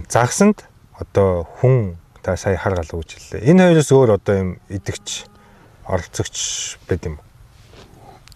Загсанд одоо хүн та сая хар галуу гэж хэллээ. Энэ хоёроос өөр одоо юм идэгч, оролцогч байд юм уу?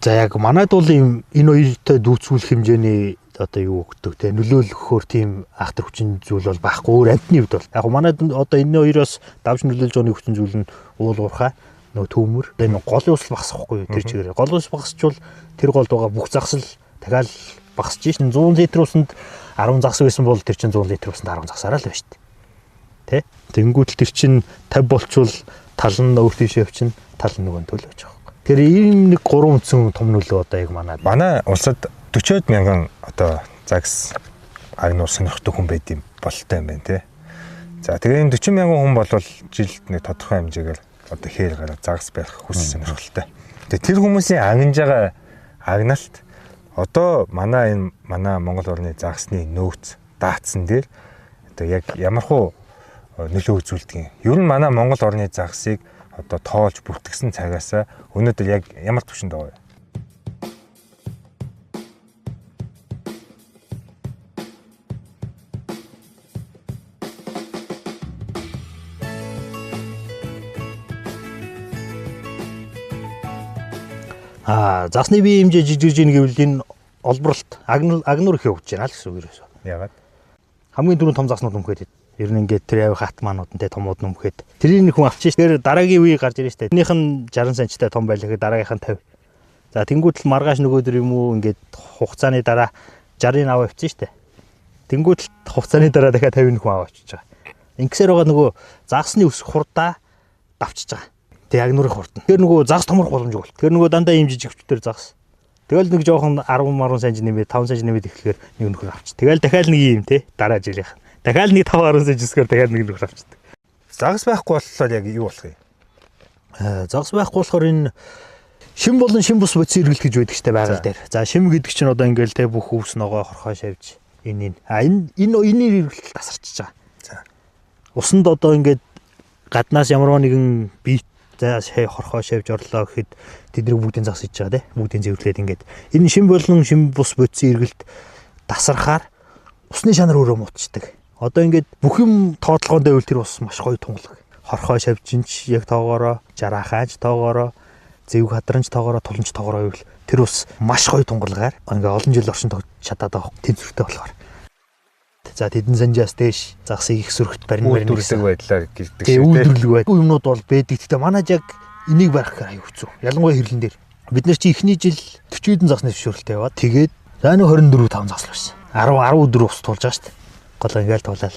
За яг манайд бол ийм энэ хоёртой дүүцүүлэх хэмжээний одоо юу өгдөг те нөлөөлөхөөр тийм ахтар хүчин зүйл бол байхгүй өөр амьтны хувьд бол. Яг манайд одоо энэ хоёроос давж нөлөөлж байгаа нэг хүчин зүйл нь уул уурхай нөгөө төмөр. Энэ голын ус багасахгүй юу тэр чигээр. Голын ус багасчвал тэр голд байгаа бүх загсал дахиад багасч шин 100 литр усанд 10 загас байсан бол тэр чинь 100 литр усанд 10 загсаараа л байна шүү дээ. Тэ? Тэнгүүтэл тэр чинь 50 болчвол тал нь өөр тийшээ явчихна, тал нь нөгөө төл явчих. Тэр ийм нэг гурван үндсэн том нөлөө одоо яг манай. Манай улсад 40 мянган одоо загас агнуур сонирхдаг хүн байд юм бололтой юм байна те. За тэгээ энэ 40 мянган хүн бол жилд нэг тодорхой хэмжээгээр одоо хээр гараа загас барих хүсэл сонирхолтой. Тэгээ тэр хүмүүсийн агнаж байгаа агналт одоо манай энэ манай Монгол орны загасны нөөц даацсан дээр одоо яг ямархуу нөлөө үзүүлдэг юм. Ер нь манай Монгол орны загасыг одоо тоолж бүртгэсэн цагаас өнөөдөр яг ямар түвшинд байгаа вэ? Загасны бие хэмжээ жижигж ийн гэвэл энэ олборлолт агнуур их явж байна л гэсэн үг ерөөсөө. Яагаад? Хамгийн түрүүнд том заснууд өмхөд. Ер нь ингээд тэр авих хат маанууд нь те томууд нь өмхөд. Тэрийг нэг хүн авчиж тэр дараагийн үе гарч ирж штэ. Тэрнийх нь 60 санттай том байлаа гэхэд дараагийнх нь 50. За тэнгуүтэл маргааш нөгөөдөр юм уу ингээд хугацааны дараа 60-ыг аваа явчихсан штэ. Тэнгуүтэл хугацааны дараа дахиад 50-ыг хүн аваа авчиж байгаа. Ингэсээр байгаа нөгөө загасны өсөх хурдаа давчиж байгаа. Тэг агнуурын хурд нь. Тэр нөгөө загас томрох боломжгүй бол. Тэр нөгөө дандаа ийм жижиг хүчээр загас. Тэгэл нэг жоохон 10 10 см нэмээд 5 см нэмээд эхлэхээр нэг нөхөр авч. Тэгэл дахиад нэг юм те дараа жилийнх. Дахиад нэг 5 10 см өсгөр дахиад нэг нөхөр авчдаг. Загас байхгүй болохоор яг юу болох юм? Загас байхгүй болохоор энэ шим болон шим бус бодис эргэлт гэж байдаг штэ байгаль дээр. За шим гэдэг чинь одоо ингээл те бүх өвс ногоо хорхоо шавж энэ энэ. Энэ энэ энэний эргэлт тасарчиж байгаа. За. Усанд одоо ингээд гаднаас ямар нэгэн бие за хорхоо шавж орлоо гэхэд тэдний бүгдийн загас хийж байгаа те. Бүгдийн зэвэрлээд ингээд энэ шим болон шим бус бодисын эргэлт тасархаар усны шанар өөрөө муутчдаг. Одоо ингээд бүх юм тоотлогоон дэвэл тэр ус маш гоё тунгалаг. Хорхоо шавжинч яг тоогоороо, жараахаач тоогоороо, зэвг хадранч тоогоороо, туланч тоогоороо гэвэл тэр ус маш гоё тунгалгаар ингээ олон жил оршин тогтж чадаад байгаа тэнцвэртэй болохоор. За тэдэн санжаас дээш загсыг их сүрхт барин барин үйлдвэрлэг байдлаар гэрдэг шиг тийм үйлдвэрлэг байд. Юмнууд бол байдаг. Гэхдээ манайд яг энийг барих гэхээр аюу хэцүү. Ялангуяа хэрлэн дээр. Бид нар чи эхний жил 40 хэдэн загсны зөвшөөрөлтэй яваад тэгээд за нэг 24 5 загас л байсан. 10 14 ус туулж байгаа шүү дээ. Гол ингээл туулаад.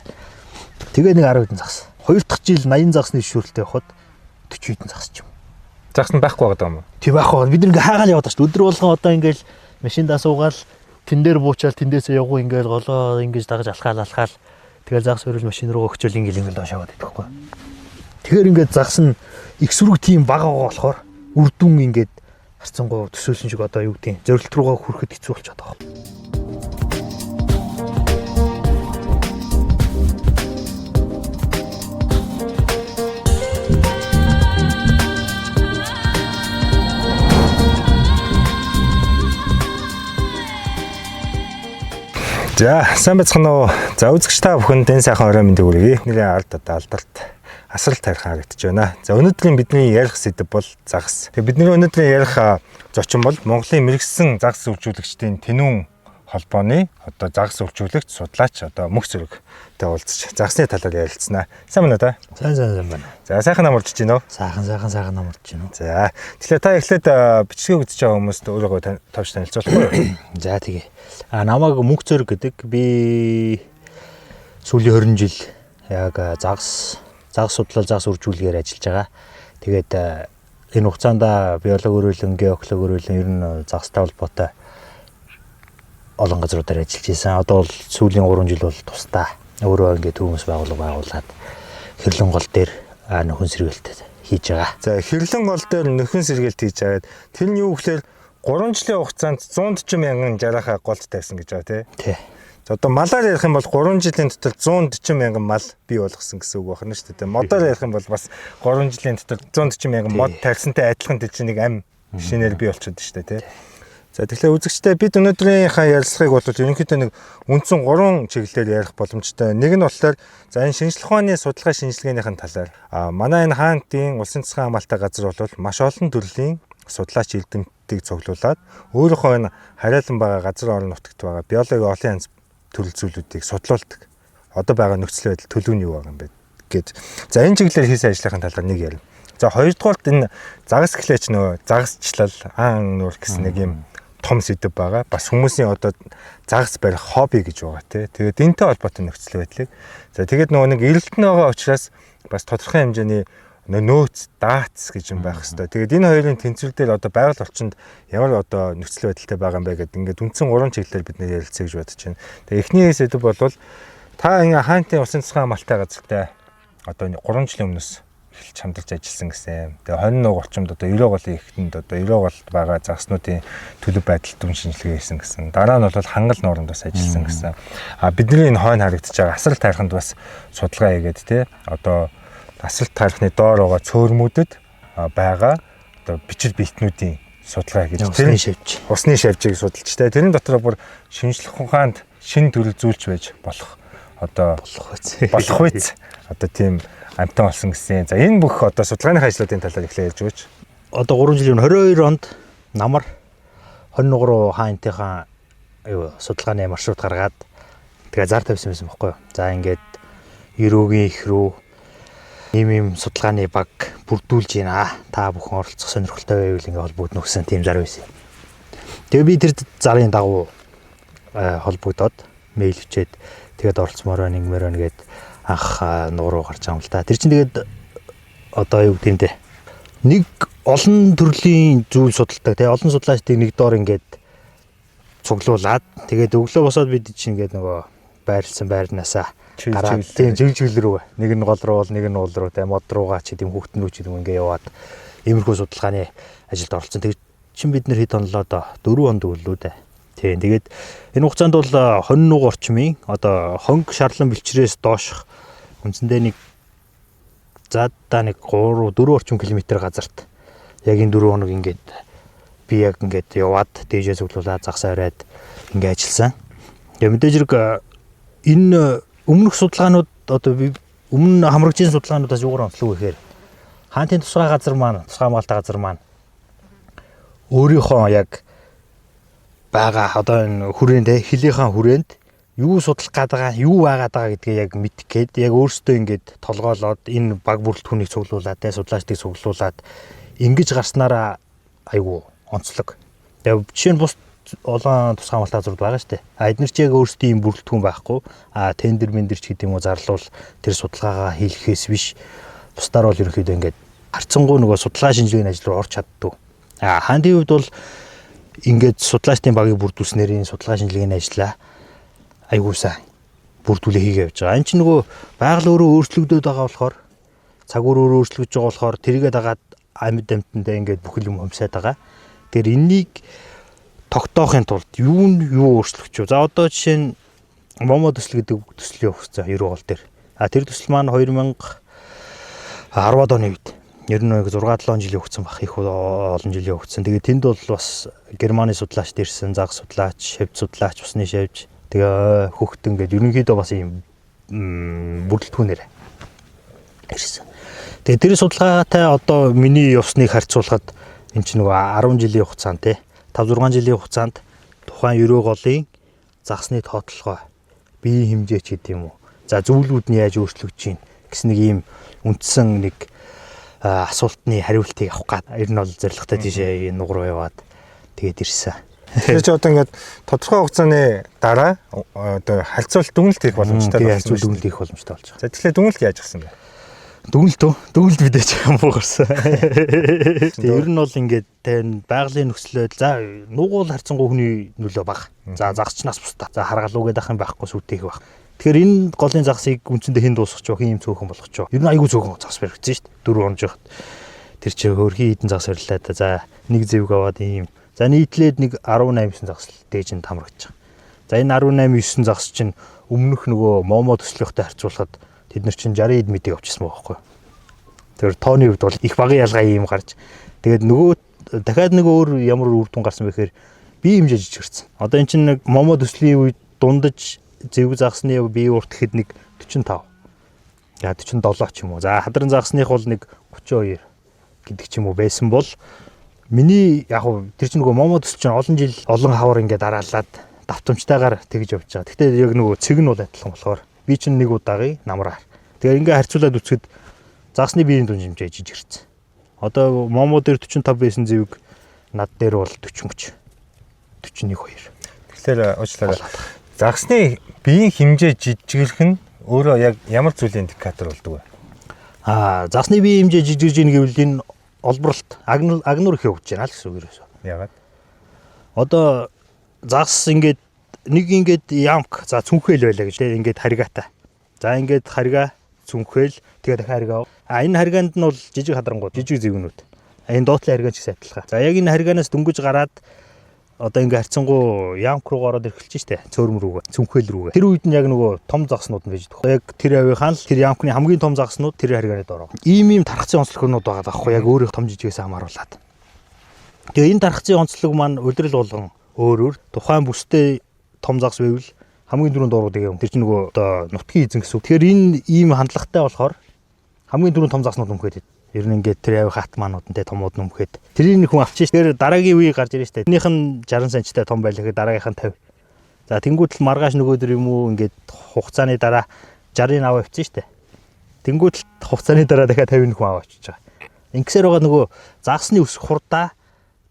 Тэгээ нэг 10 хэдэн загас. Хоёр дахь жил 80 загасны зөвшөөрөлтэй явахад 40 хэдэн загас ч юм. Загас нь байхгүй байгаа юм уу? Тийм байхгүй. Бид нар ингээ хаагаал яваад байгаа шүү дээ. Өдөр болгон одоо ингээл машиндаа суугаал тэн дээр буучаал тэндээсээ явгуу ингээл голоо ингэж дагаж алхаал алхаал тэгэл загас өрөөл машин руу өгчөөл ингээл ингээл доош яваад идэх байхгүй. Тэгэхээр ингээд загас нь их сүрэг тийм бага байгаа болохоор үр дүн ингээд харцангуй төсөөлсөн шиг одоо юу гэдгийг зорилт руугаа хүрэхэд хэцүү болчиход байгаа. За, сайн байцгаана уу. За, үзэгч та бүхэнд энэ сайхан орой мэндийг хүргэе. Нэрээ ард одоо алдарт асрал тарих харагдаж байна. За, өнөөдрийн бидний ярих сэдэв бол загас. Тэгээ бидний өнөөдрийн ярих зочин бол Монголын мэргэсэн загас үйлчүүлэгчдийн тэнүүн холбооны одоо загас үйлчүүлэгч судлаач одоо мөх зөрөгтэй уулзч загасны талаар ярилцсанаа. Сайн байна уу та? Сайн сайн сайн байна. За, сайхан амарч байна уу? Сайхан сайхан сайхан амарч байна уу? За, тэгэхээр та эхлээд бичлэгийг үзэж байгаа хүмүүст өөрийгөө товч танилцуулах уу? За, тэгээ. Намайг Мөнх Зөрөг гэдэг. Би сүүлийн 20 жил яг загас судлал, загас үржүүлгээр ажиллаж байгаа. Тэгээд энэ хугацаанд биологи өрөөлөн, геологи өрөөлөн ер нь загастай холбоотой олон газруудаар ажиллаж байсан. Одоо бол сүүлийн 3 жил бол тусдаа өөрөө ингээд хүмүүс байгууллага байгуулад хэрлэн гол дээр нөхөн сэргэлт хийж байгаа. За, хэрлэн гол дээр нөхөн сэргэлт хийж байгаад тэр нь юу гэхээр 3 жилийн хугацаанд 140 мянган жараахаа голд тавьсан гэж байгаа тий. Тий. За, одоо малаар ярих юм бол 3 жилийн дотор 140 мянган мал бий болгосон гэсэн үг байна шүү дээ. Модоор ярих юм бол бас 3 жилийн дотор 140 мянган мод тавьсантай адилхан тэр чинь нэг ам шинээр бий болчиход шүү дээ тий. За тэгэхээр үзэгчдээ бид өнөөдрийнхээ ярилцлагыг бол ерөнхийдөө нэг үндсэн 3 чиглэлээр ярих боломжтой. Нэг нь болохоор за энэ шинжлэх ухааны судалгаа шинжилгээнийхэн талаар. Манай энэ хаантын улсын засгийн хамгаалалттай газар бол маш олон төрлийн судлаач эрдэмтдийг цуглуулад өөрийнхөө энэ хариалан байгаа газар орон нутагт байгаа биологийн олон янз төрөл зүйлүүдийг судлуулдаг. Одоо байгаа нөхцөл байдал төлөв нь юу байгаа юм бэ гэд. За энэ чиглэлээр хийсэн ажлынхаа талаар нэг ярина. За хоёрдугаарт энэ загас гэхлээч нөгөө загасчлал аан нуур гэсэн нэг юм том сэдэв байгаа. Бас хүмүүсийн одоо загас барих хобби гэж байгаа тий. Тэгээд энэтэй холбоотой нөхцөл байдлыг. За тэгээд нөгөө нэг эрэлт нь байгаа учраас бас тодорхой хэмжээний нөөц, даац гэж юм байх хэвээр. Тэгээд энэ хоёрын тэнцвэр дээр одоо байгаль орчинд ямар одоо нөхцөл байдалтай байгаа юм бэ гэдээ ингээд үндсэн 3 чиглэлээр бид нэр ярилцъя гэж бодож байна. Тэгээд эхний сэдэв бол та ингээ хаантын усын засгийн хамгаалалттай газартай одоо 3 жилийн өмнөөс эхэлж хамтарч ажилласан гэсэн. Тэгээ 20 нууг орчимд одоо 90 голын ихтэнд одоо 90 голд байгаа загаснуудын төлөв байдал дүн шинжилгээ хийсэн гэсэн. Дараа нь бол хангал нууранд бас ажилласан гэсэн. А бидний энэ хойно харагдаж байгаа асрал тайрханд бас судалгаа хийгээд те одоо асрал тайрхны доор байгаа цөөрмүүдэд байгаа одоо бичил биетнүүдийн судалгаа хийж тэр шавж усны шавжийг судалж те тэрэн дотор бүр шинжлэх ухаанд шин төрөл зүйлч байж болох одоо болох үз одоо тийм амтан болсон гэсэн. За энэ бүх одоо судалгааны ажлуудын талаар эхлээ ярьж өгөөч. Одоо 3 жилийн 22 онд намар 23 хаантынхаа юу судалгааны маршрут гаргаад тэгээ зар тавьсан байсан байхгүй юу. За ингээд Ерөөгийн их рүү ийм судалгааны баг бүрдүүлж байна. Та бүхэн оролцох сонирхолтой байвал ингээ холбогдно гэсэн тийм зар байсан. Тэгээ би тэр зарын дагуу холбогдоод мэйл бичээд тэгээд оролцмоор байна, ингэмээр байна гээд анх нуу руу гарч байгаа юм л да. Тэр чинь тэгээд одоо юу гэдэм те. Нэг олон төрлийн зүйл судалдаг те. Олон судлаачдыг нэг доор ингээд цуглуулад тэгээд өглөө босоод бид чинь ингээд нөгөө байрлсан байрнаасаа гараад тийм чиглэл рүү нэг нь гол руу бол нэг нь уул руу те мод руугаа ч гэдэм хүүхдэн рүү ч гэдэм ингээ яваад иймэрхүү судалгааны ажилд оролцсон. Тэгээд чин бид нэр хэд онлоо доо 4 онд өглөө дээ. Тийм тэгээд энэ хугацаанд бол хонь нууг орчмын одоо хонг шарлан бэлчрээс доошх үндсэндээ нэг заадаа нэг 3 4 орчим километр газарт яг энэ 4 хоног ингээд би яг ингээд яваад дээжээ цуглуулад загсаа өрөөд ингээд ажилласан. Тэгээ мэдээж хэрэг энэ өмнөх судалгаанууд одоо өмнө хамрагчийн судалгаануудаас юугаар онцлог вэ гэхээр хаантын тусгай газар маань тусгай хамгаалалтын газар маань өөрийнхөө яг байгаа одоо энэ хүрээнд хилийнхаа хүрээнд юу судлах гээд байгаа, юу байгаад байгаа гэдгээ яг мэдэх гээд яг өөрсдөө ингээд толгойлоод энэ баг бүрэлдэхүүнийг цуглуулад, судлаачдыг цуглуулад ингэж гарснараа айгүй онцлог. Тэгээ жишээ нь бус олон тусгай хамгаалалтын газрууд байгаа шүү дээ. А эднэр чи яг өөрсдийн юм бүрэлдэхүүн байхгүй. А тендер мендер ч гэдэг юм уу зарлуул тэр судалгаагаа хийлгэхээс биш бусдаар бол ерөнхийдөө ингээд харцсангуй нөгөө судалгаа шинжилгээний ажил руу орч чаддгүй. А хаантын хувьд бол ингээд судлаачдын багийг бүрдүүлснээр энэ судалгаа шинжилгээний ажлаа айгуу сайн бүрдүүлээ хийгээ явж байгаа. Энд чинь нөгөө байгаль өөрөө өөрчлөгдөд байгаа болохоор цаг үр өөрөө өөрчлөгдөж байгаа болохоор тэрийгэ дагаад амьд амьтандаа ингээд бүхэл юм хумсаад байгаа. Тэгэхээр энэнийг тогтоохын тулд юу нь юу өөрчлөгч вэ? За одоо жишээ нь Момо төсөл гэдэг төслийн хугацаа 90 гол дээр. А тэр төсөл маань 2010 оны үед ер нь 6 7 жилийн хугацаанд бах их олон жилийн хугацаанд. Тэгээд тэнд бол бас Германы судлаачд ирсэн, загас судлаач, шавж судлаач, усны шавж, тэгээ хөхтөн гээд ерөнхийдөө бас ийм бүрэлдэхүүнээр ирсэн. Тэгээд тэр судалгаатай одоо миний явсныг харьцуулахад энэ чинь нөгөө 10 жилийн хугацаанд те 5 6 жилийн хугацаанд тухайн ерөө голын загсны тоотлогоо биеийн хэмжээ ч гэдэг юм уу. За зүйлүүд нь яаж өөрчлөгдөж чинь гэсэн нэг ийм үндсэн нэг асуултны хариултыг авах гад ер нь бол зорилготой тийшээ нуг руу яваад тэгээд ирсэн. Тэгэхээр чи одоо ингээд тодорхой хугацааны дараа одоо харьцуулт дүгнэлт хийх боломжтой болсон. Харьцуулт дүгнэлт хийх боломжтой болж байгаа. За тэгэхээр дүгнэлт яаж авсан бэ? Дүгнэлт үү? Дүгнэлт мэдээч муу гарсан. Тэгээ ер нь бол ингээд тань байгалийн нөхцөл байдал за нуугуул харьцангуй хүний нөлөө бага. За загасчнаас бусдаа. За харгалуу гэдэг ах юм байхгүй сүтэх байх. Тэгэхээр энэ голын загасыг үндсэндээ хэн дуусгах вэ? Хин юм цөөхөн болгох вэ? Ер нь айгүй цөөхөн загас баригдсан шүү дээ. 4 онж явахад тэр чи хөрхийн хідэн загас барилаа да. За нэг зэвг аваад ийм. За нийтлээд нэг 18 9 загас дээж нь тамрагдаж байгаа. За энэ 18 9 загас чинь өмнөх нөгөө Момо төслийнхтэй харьцуулахад тэд нар чинь 60 эд мэдээг авчихсан байгаа байхгүй юу? Тэр тооны хувьд бол их багын ялгаа ийм гарч тэгээд нөгөө дахиад нэг өөр ямар үр дүн гарсан бэ гэхээр Бие хэмжээ жижигэрсэн. Одоо эн чинь нэг момоо төслийн үед дундаж зэвэг загасны бие урт гэхэд нэг 45. Я 47 ч юм уу. За хадран загасных бол нэг 32 гэдэг ч юм уу байсан бол миний яг хуу тэр чинь нөгөө момоо төсөл чинь олон жил олон хавар ингээд дараалаад давтамжтайгаар тэгж явж байгаа. Гэхдээ яг нөгөө цэг нь бол адилхан болохоор би чинь нэг удаагийн намраар. Тэгээ ингээ харьцуулаад үзэхэд загасны биеийн дүн хэмжээ жижигэрсэн. Одоо момоо дээр 45 байсан зэвэг над дээр бол 40 41 2. Тэгэхээр уучлаарай. Загасны биеийн хэмжээ жижигрэх нь өөрөө яг ямар зүйлийн индикатор болдог вэ? Загасны биеийн хэмжээ жижигэрж ийн гэвэл энэ олборлолт агнуур их явж байна л гэсэн үг ерөөсөө. Яагаад? Одоо загас ингээд нэг ингээд ямк за цүнхээл байлаа гэж тийм ингээд харьгаатай. За ингээд харьгаа цүнхээл тэгээ дахиад харьгаа. Энэ харьгаанд нь бол жижиг хадрангууд, жижиг зэвгнүүд. Энэ доотлын харьгаа ч гэсэн адилхан. За яг энэ харьгаанаас дөнгөж гараад одоо ингээ харьцангуй ямк руу ороод ирхэлж штэ цөөрөм рүүгээ, цүнхээл рүүгээ. Тэр үед нь яг нөгөө том загаснууд нь байж байгаа. Яг тэр авийнхаа л тэр ямкны хамгийн том загаснууд тэр харьгааны доор. Ийм тархацын онцлогнууд байгаа даахгүй яг өөрийнх том жижигээс хамааруулад. Тэгээ энэ тархацын онцлог маань улирал болгон өөр өөр тухайн бүстэй том загас байвал хамгийн түрүүнд дуруудаг юм. Тэр чинь нөгөө одоо нутгийн эзэн гэсэн үг. Тэгэхээр энэ ийм хандлагатай болохоор хамгийн түрүүнд том загаснууд өмхөд. Ер нь ингээд тэр авих атмаанууд нь те томууд нь өмхөд. Тэрийг нэг хүн авчих. Тэгэхээр дараагийн үе гарч ирж штэ. Тэрнийх нь 60 санттай том байлаа гэхэд дараагийнх нь 50. За тэнгуут л маргааш нөгөөдөр юм уу ингээд хугацааны дараа 60-ыг аваа явчихсан штэ. Тэнгуут л хугацааны дараа дахиад 50-ыг хүн аваа авчиж байгаа. Ингэсээр байгаа нөгөө загасны өсөх хурдаа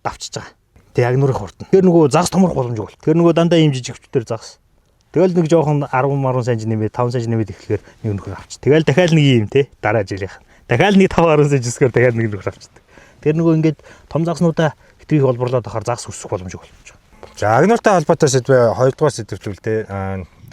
давчиж байгаа. Тэг агнуурын хурд нь. Тэгэхээр нөгөө загас томрох боломжгүй бол. Тэгэхээр нөгөө дандаа ийм жижигчдэр загас. Тэгэл нэг жоохон 10 10 санж нэмээд 5 санж нэмээд эхлэхээр нэг нөхөр авч. Тэгэл дахиад нэг ийм те дараа жилийнх. Дахиад нэг 5 10 санж өсгөр дахиад нэг нөхөр авчдаг. Тэр нөгөө ингээд том загаснуудаа хитрхи олборлоод ахаар загас өсөх боломжгүй болчих. За агнууртай холбоотой сэдвээ хоёрдугаар сэдвчлүүл те.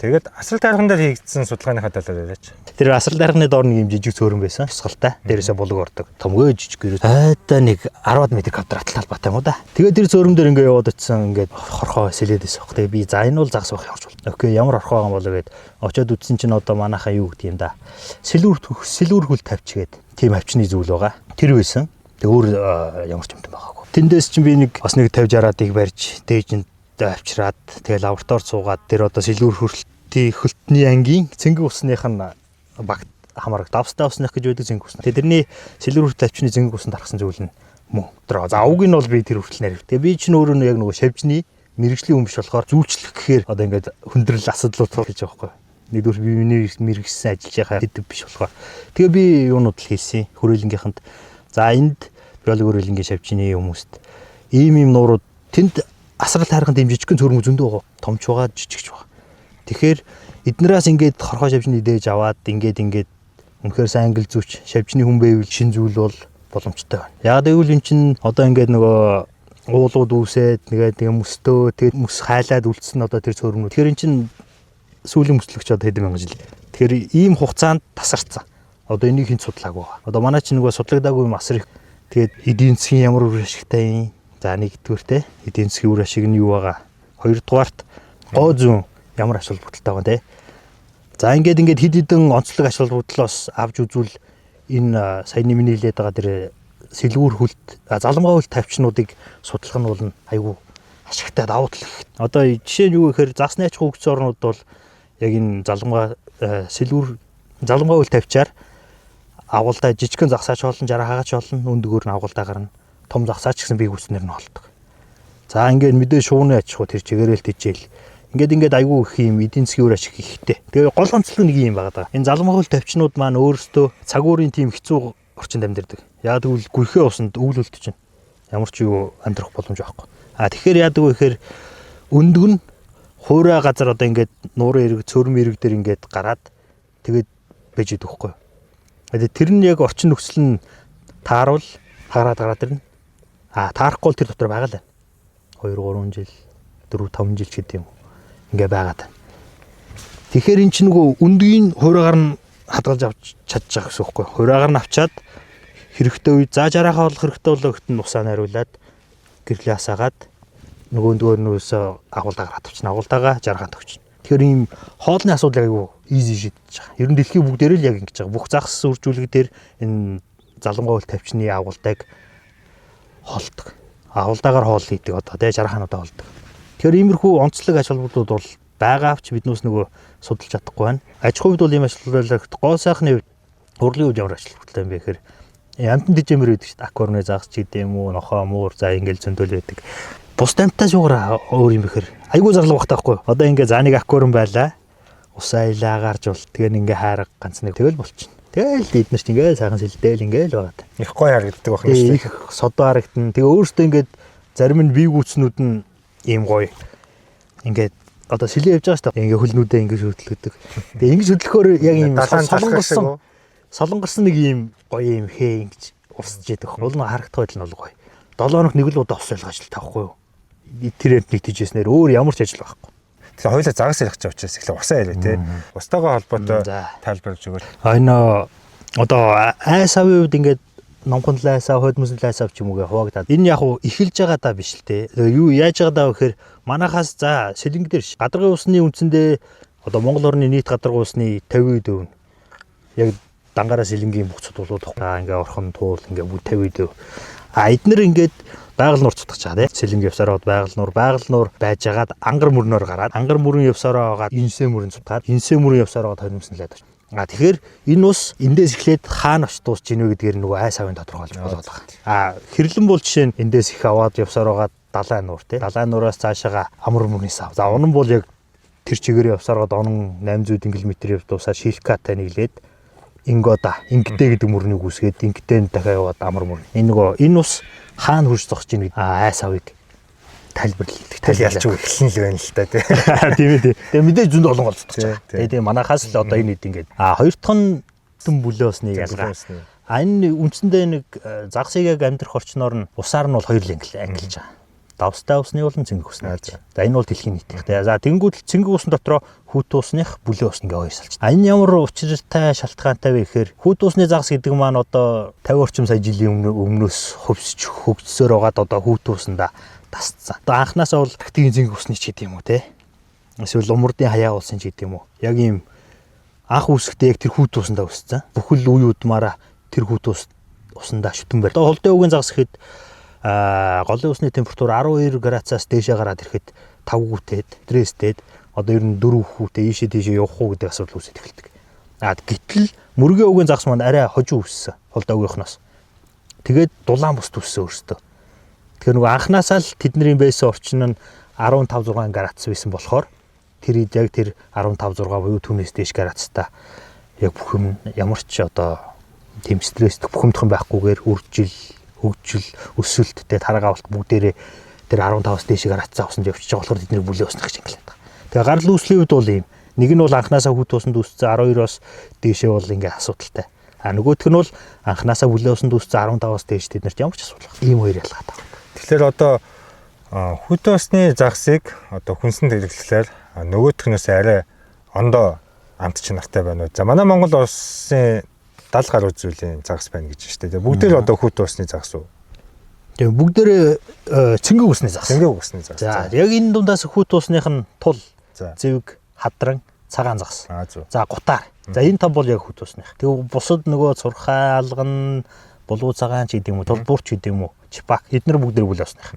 Тэгээд асрал тайрхан дээр хийгдсэн судалгааныхаа талаар яриач. Тэр асрал тайрхны доор нэг юм жижиг цөөрөн байсан. Тусгалтай. Дээрээсээ булаг ордог. Томгой жижиг гэрээ. Айдаа нэг 10 м квадрат талбайтай юм уу да. Тэгээд тэр цөөрөн дээр ингээ яваад очисан ингээд хорхоо сэлээд байсан. Тэгээ би за энэ бол загас байх ямарч бол. Окей ямар хорхоо байгаа юм болоо гэд очиод үтсэн чинь одоо манайхаа юу гэдэг юм да. Сэлүүр хөл тавьчихгээд тийм авчны зүйл байгаа. Тэр байсан. Тэг өөр ямар ч юмтай байгаагүй. Тэндээс чинь би нэг бас нэг 50 60-ыг барьж дээжинд авчираад тэгээ лабораторид суугаад тэр одоо сэлүүр хөлтний ангийн цэнгэн усных нь багт хамаараг давстай усных гэж байдаг цэнгэн усны. Тэгээ тэрний сэлүүр хөлт авчны цэнгэн усанд тархсан зүйл нь мөн. За уг нь бол би тэр хүртэл нарив. Тэгээ би чинь өөрөө яг нөгөө шавжны мэрэгжлийн хүн биш болохоор зүүлчлэх гэхээр одоо ингээд хүндрэл асуудлууд гэж байгаа байхгүй. Нэгдүгээр би миний мэрэгсэн ажиллаж байгаа хэдэв биш болохоор. Тэгээ би юунууд л хийсэн хүрээлэнгийнхэнд. За энд биологи хүрээлэнгийн шавжны хүмүүст ийм нуурууд тэнд асрал тайрхан тийм жижигхэн цөрмөг зөндөө байгаа. Томч байгаа, жижигч байгаа. Тэгэхээр эднээс ингээд хорхоо шавжны дээж аваад ингээд үнэхээр сайн англи зүүч шавжны хүн байвал шин зүйл бол боломжтой байна. Яг гэвэл эн чинь одоо ингээд нөгөө уулууд үүсээд нэгээд тэгээ мөстөө тэгээд мөс хайлаад үлдсэн одоо тэр цөрмнүүд. Тэгэхээр эн чинь сүүлийн мөслөгч одоо хэдэн мянган жил. Тэгэхээр ийм хугацаанд тасарцсан. Одоо энийг хэн судлаагүй байгаа. Одоо манай чинь нөгөө судлагдаагүй юм асар их. Тэгээд эдийн засгийн ямар үр ашигтай юм? За нэгдүгээр те эдийн засгийн үр ашиг нь юу байгаа? Хоёрдугаарт гоо зүүн ямар ач холбогдолтой байгаа те. За ингээд хэд хэдэн онцлог ач холбогдлоос авч үзвэл энэ саяны миний хэлээд байгаа тэр сэлүүр хөлт заламгаа хөлт тавчнуудыг судлах нь бол айгүй ашигтай давуу тал их. Одоо жишээ нь юу гэхээр загасны аж ахуй хөгжсөн орнууд бол яг энэ заламгаа сэлүүр заламгаа хөлт тавьчаар агуулдаа жижигхэн загсаач болно, 60 хагаач болно, өндөгөр нь агуулдаа гарна. Том загсаач гэсэн бие гүснэр нь холдог. За ингээд мэдээ шууны аж ахуй тэр чигээрэл тэжээл. Ингээд айгүй их юм эдийн засгийн үр ашиг ихтэй. Тэгээ гол онцлог нэг юм байгаа даа. Энэ заламгаа хөл тавчнууд маань өөрсдөө цаг уурын тийм хэцүү орчинд амьдардаг. Яг тэгвэл гүрхээ усанд өвөл хөлт чинь ямар ч юу амьдрах боломж байхгүй. А тэгэхээр яадаг вэ гэхээр өндөг нь хуурай газар одоо ингээд нуурын эрэг, цөрм эрэг дээр ингээд гараад тэгээд байж идэх байхгүй. Тэгээд тэр нь яг орчин нөхцөл нь тааруул хагараад гараад ирнэ. А таарахгүй л тэр дотор байгаа л байна. 2 3 жил, 4 5 жил ч гэдэг юм. Ингээ байгаад байна. Тэгэхээр эн чинь нөгөө өндгийн хуурайгаар нь хадгалж авч чадчих гэсэн үг байхгүй. Хуурайгаар нь авчаад хэрэгтэй үед за жараахаа болох хэрэгтэй болоо гэхэд нь усаа найруулад гэрлээ асаагаад нөгөө өндгөөр нь өсөө агуулдаа гараад авчихна. Агуулдаага жаргаан төгчнө. Тэгэхээр ийм хоолны асуудлыг айгүй изи шийдэж байгаа. Ер нь дэлхийн бүгдээр л яг ингэж байгаа. Бүх загас үржүүлэг дээр энэ заламгаа үл тавчны агуулдаг хоолдог. Агуулдаагаар хоол хийдэг одоо тий жархаануудаа хоолдог. Тэгэхээр иймэрхүү онцлог ач холбогдлууд бол байгаа авч биднээс нөгөө судалж чадахгүй байна. Аж ахуйн хувьд бол ийм ач холбогдол, гоо сайхны хувьд, урлагийн хувьд ямар ач холбогдолтой юм бэ гэхээр амтан дижэмэр байдаг шүү дээ. Акварны загас ч гэдэм үү, нохоо муур, за ингээл зөндөл байдаг. Бус дамтаа шуугар өөр юм бэхэр. Айгуу зарлаг бах таахгүй. Одоо ингээ за нэг аквариум байлаа. Ус айлаа гарч бол тэгээ ингээ хайрга ганц нэг тэгэл болчихно. Тэгэл эднэр чинь ингээ сайхан сэлдээл ингээл байгаа. Их гоё харагддаг байх юм шүү дээ. Их содоо харагдана. Тэгээ өөртөө ингээд зарим нь бие гүйцнүүд нь ийм гоё. Ингээд одоо сэлээ явж байгаа шүү дээ. Ингээ хөлнүүдээ ингээ хөдөлгөдөг. Тэгээ ингэж хөдлөхөөр яг ийм солонгорсон солонгорсон нэг ийм гоё юм хээ ингэж урсж идэх. Уул нь харагдах байдал нь бол гоё. 7 хоног нэг л удаа ус ойлгож ажил тавихгүй юу? Тэр амт нэг тийжснээр өөр ямар ч ажил байхгүй. Тэгэхээр хоёулаа загас ярих гэж учраас эхлээ усаа яриа те. Устайгаа холбоотой тайлбарлаж өгөөл. А энэ одоо айс авын үед ингээд номхон лайс ав, хойдмөсөн лайс ав ч юм уу гэ хуваагдаад. Энэ яг уу эхэлж байгаа даа биш л те. Юу яаж байгаа даа гэхээр манахаас за сэлэнг дээр гадаргын усны үндсэндээ одоо Монгол орны нийт гадаргын усны 50% нь яг дангаараа сэлэнгийн бүх цутгалууд аа ингээ орхон туул ингээ бүгд 50%. А эднэр ингээд байгаль нуур цутгаж байгаа тийм. Сэлэнг явсараа байгаль нуур, байгаль нуур байжгаад ангар мөрнөөр гараад ангар мөрөн явсараа байгаад инсэ мөрөн цутгаад инсэ мөрөн явсараа хойдмөсөн лайд. А тэгэхээр энэ ус эндээс эхлээд хаана очиж дуусч ийнэ вэ гэдгээр нөгөө айс авын тодорхойлж болоод байгаа. А хэрлэн бол жишээ нь эндээс их аваад явсаар байгаа далайн нуур тий. Далайн нуураас цаашаага амар мөрний сав. За унан бол яг тэр чигээр явсаар гад онон 800 км яв дуусаад Шилкатай нийлээд Ингода, Ингэдэ гэдэг мөрнийг үүсгээд Ингэдэ дахиад яваад амар мөр. Энэ нөгөө энэ ус хаана хурж зогсож ийн гэдэг айс авыг тайлбарлах. Тэл ялч эхлэн л байна л та тий. Тийм ээ тий. Тэгээ мэдээж зөнд олон гол цутгаж байгаа. Тэгээ тийм манахаас л одоо энэ хэд ингээд. А хоёр дахь нь дүн бүлээ усны ялгаа. А энэ үндсэндээ нэг загсыг яг амьдрах орчноор нь усаар нь бол хоёр л ангилж байгаа. Давстай усны болон цэнгэг усны. За энэ бол дэлхийн нийтийнх. За тэнгууд цэнгэг усан дотроо хүүт усных, бүлээ усны гээ хоёр салж. А энэ ямар учиртай шалтгаантай вэ гэхээр хүүт усны загас гэдэг маань одоо 50 орчим сая жилийн өмнөөс хөвсч хөгжсөөр байгаад одоо хүүт усандаа тасцсан. Одоо анханасаа бол тактикийн цэнгэг усны ч гэдэг юм уу те. Эсвэл умардын хаяа улсын ч гэдэг юм уу. Яг ийм анх үүсэхдээ яг тэр хүүт усандаа өссөн. Бүхэл үе удмаараа тэр хүүт ус усандаа шүтэн барь. Одоо холдын өвгөн загас гэхэд голын усны температур 12 градусаас дээшээ гараад ирэхэд 5 гүтээд, стресстэд одоо ер нь 4 хүүтэй ийшээ тийшээ явах уу гэдэг асуудал үүсэж эхэлдэг. А гэтэл мөргийн өвгөн загас маань арай хожуу өссөн холдоо өвгийнхноос. Тэгээд дулаан бус төссөн өөртөө. Тэгэхээр нөгөө анханасаа л тэдний байсан орчин нь 15 6 градус байсан болохоор тэр яг тэр 15 6 буюу түүнээс дээш градустай яг бүх юм ямар ч одоо тийм стресст бухимдах юм байхгүйгээр үржил, хөгжил, өсөлттэй тараг авалт бүгдээрээ тэр 15-аас дээш градусаа усанд явчихж байгаа болохоор тэдний бүлээ усных гэж ангилаад байгаа. Тэгээ гарал үүслийн үед бол ийм нэг нь бол анханасаа хүүт усанд үүссэн 12-оос дээшээ бол ингээ асуудалтай. А нөгөөх нь бол анханасаа бүлээ усанд үүссэн 15-аас дээш тэд нарт ямар ч асуудал байхгүй. Ийм хоёр ялгаатай. Тэгэхээр одоо хүүт усны загсыг одоо хүнсэнд хэрэглэхлээр нөгөөхнөөс арай ондоо амт чанартай байна уу? За манай Монгол улсын 70 гаруй зүйлийн загас байна гэж байна шүү дээ. Бүгдээр одоо хүүт усны загас уу? Тэгээ бүгдээрээ цэнгэг усны загас. Цэнгэг усны загас. За яг энэ дундаас хүүт усных нь тул, зэвэг, хадран, цагаан загас. За гутаар. За энэ том бол яг хүүт усных. Тэгээ бусад нөгөө цурхай, алган, булгуу цагаан ч гэдэг юм уу, тулбуур ч гэдэг юм уу, чипак эднэр бүгдээр бүл усных.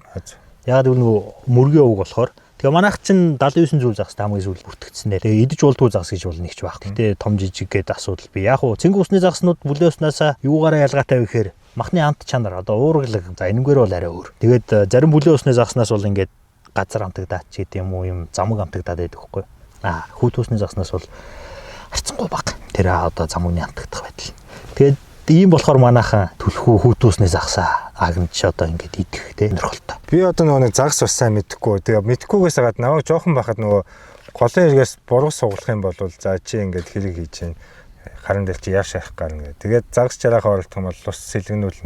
Яг гэвэл нөгөө мөргийн уг болохоор тэгээ манайх чинь 79 зүйл загастай хамгийн сүүл бүртгэгдсэн нэр. Тэгээ идэж болдгоо загас гэж бол нэг ч байх. Гэтэ том жижиг гээд асуудал бий. Яг уу цэнгэг усны загаснууд бүлээ уснаасаа юугаараа ялгаатай вэ гэхээр махны амт чанар одоо уургалаг за энэнгээр бол арай өөр. Тэгээд зарим бүлээ усны загаснаас бол ингээд газар амтагдаад ч гэдэг юм уу юм замаг амтагдаад байдаг хгүй. А хүүт усны загаснаас бол харьцангуй бага. Тэр одоо замагны амтагдах байдал. Тэгээд ийм болохоор манайхан түлхүү хүүт усны загсаа агнж одоо ингээд идэх те сонирхолтой. Би одоо нөгөө нэг загас бас сайн мэдэхгүй. Тэгээ мэдэхгүйгээс хагаад намайг жоохон байхад нөгөө голын эргээс буруу сугалах юм бол за чи ингээд хэрэг хийж чинь харан дээр чи яаш яах гарна гэдэг. Тэгээд загас чараахаа оролдох юм бол ус сэлгэнүүл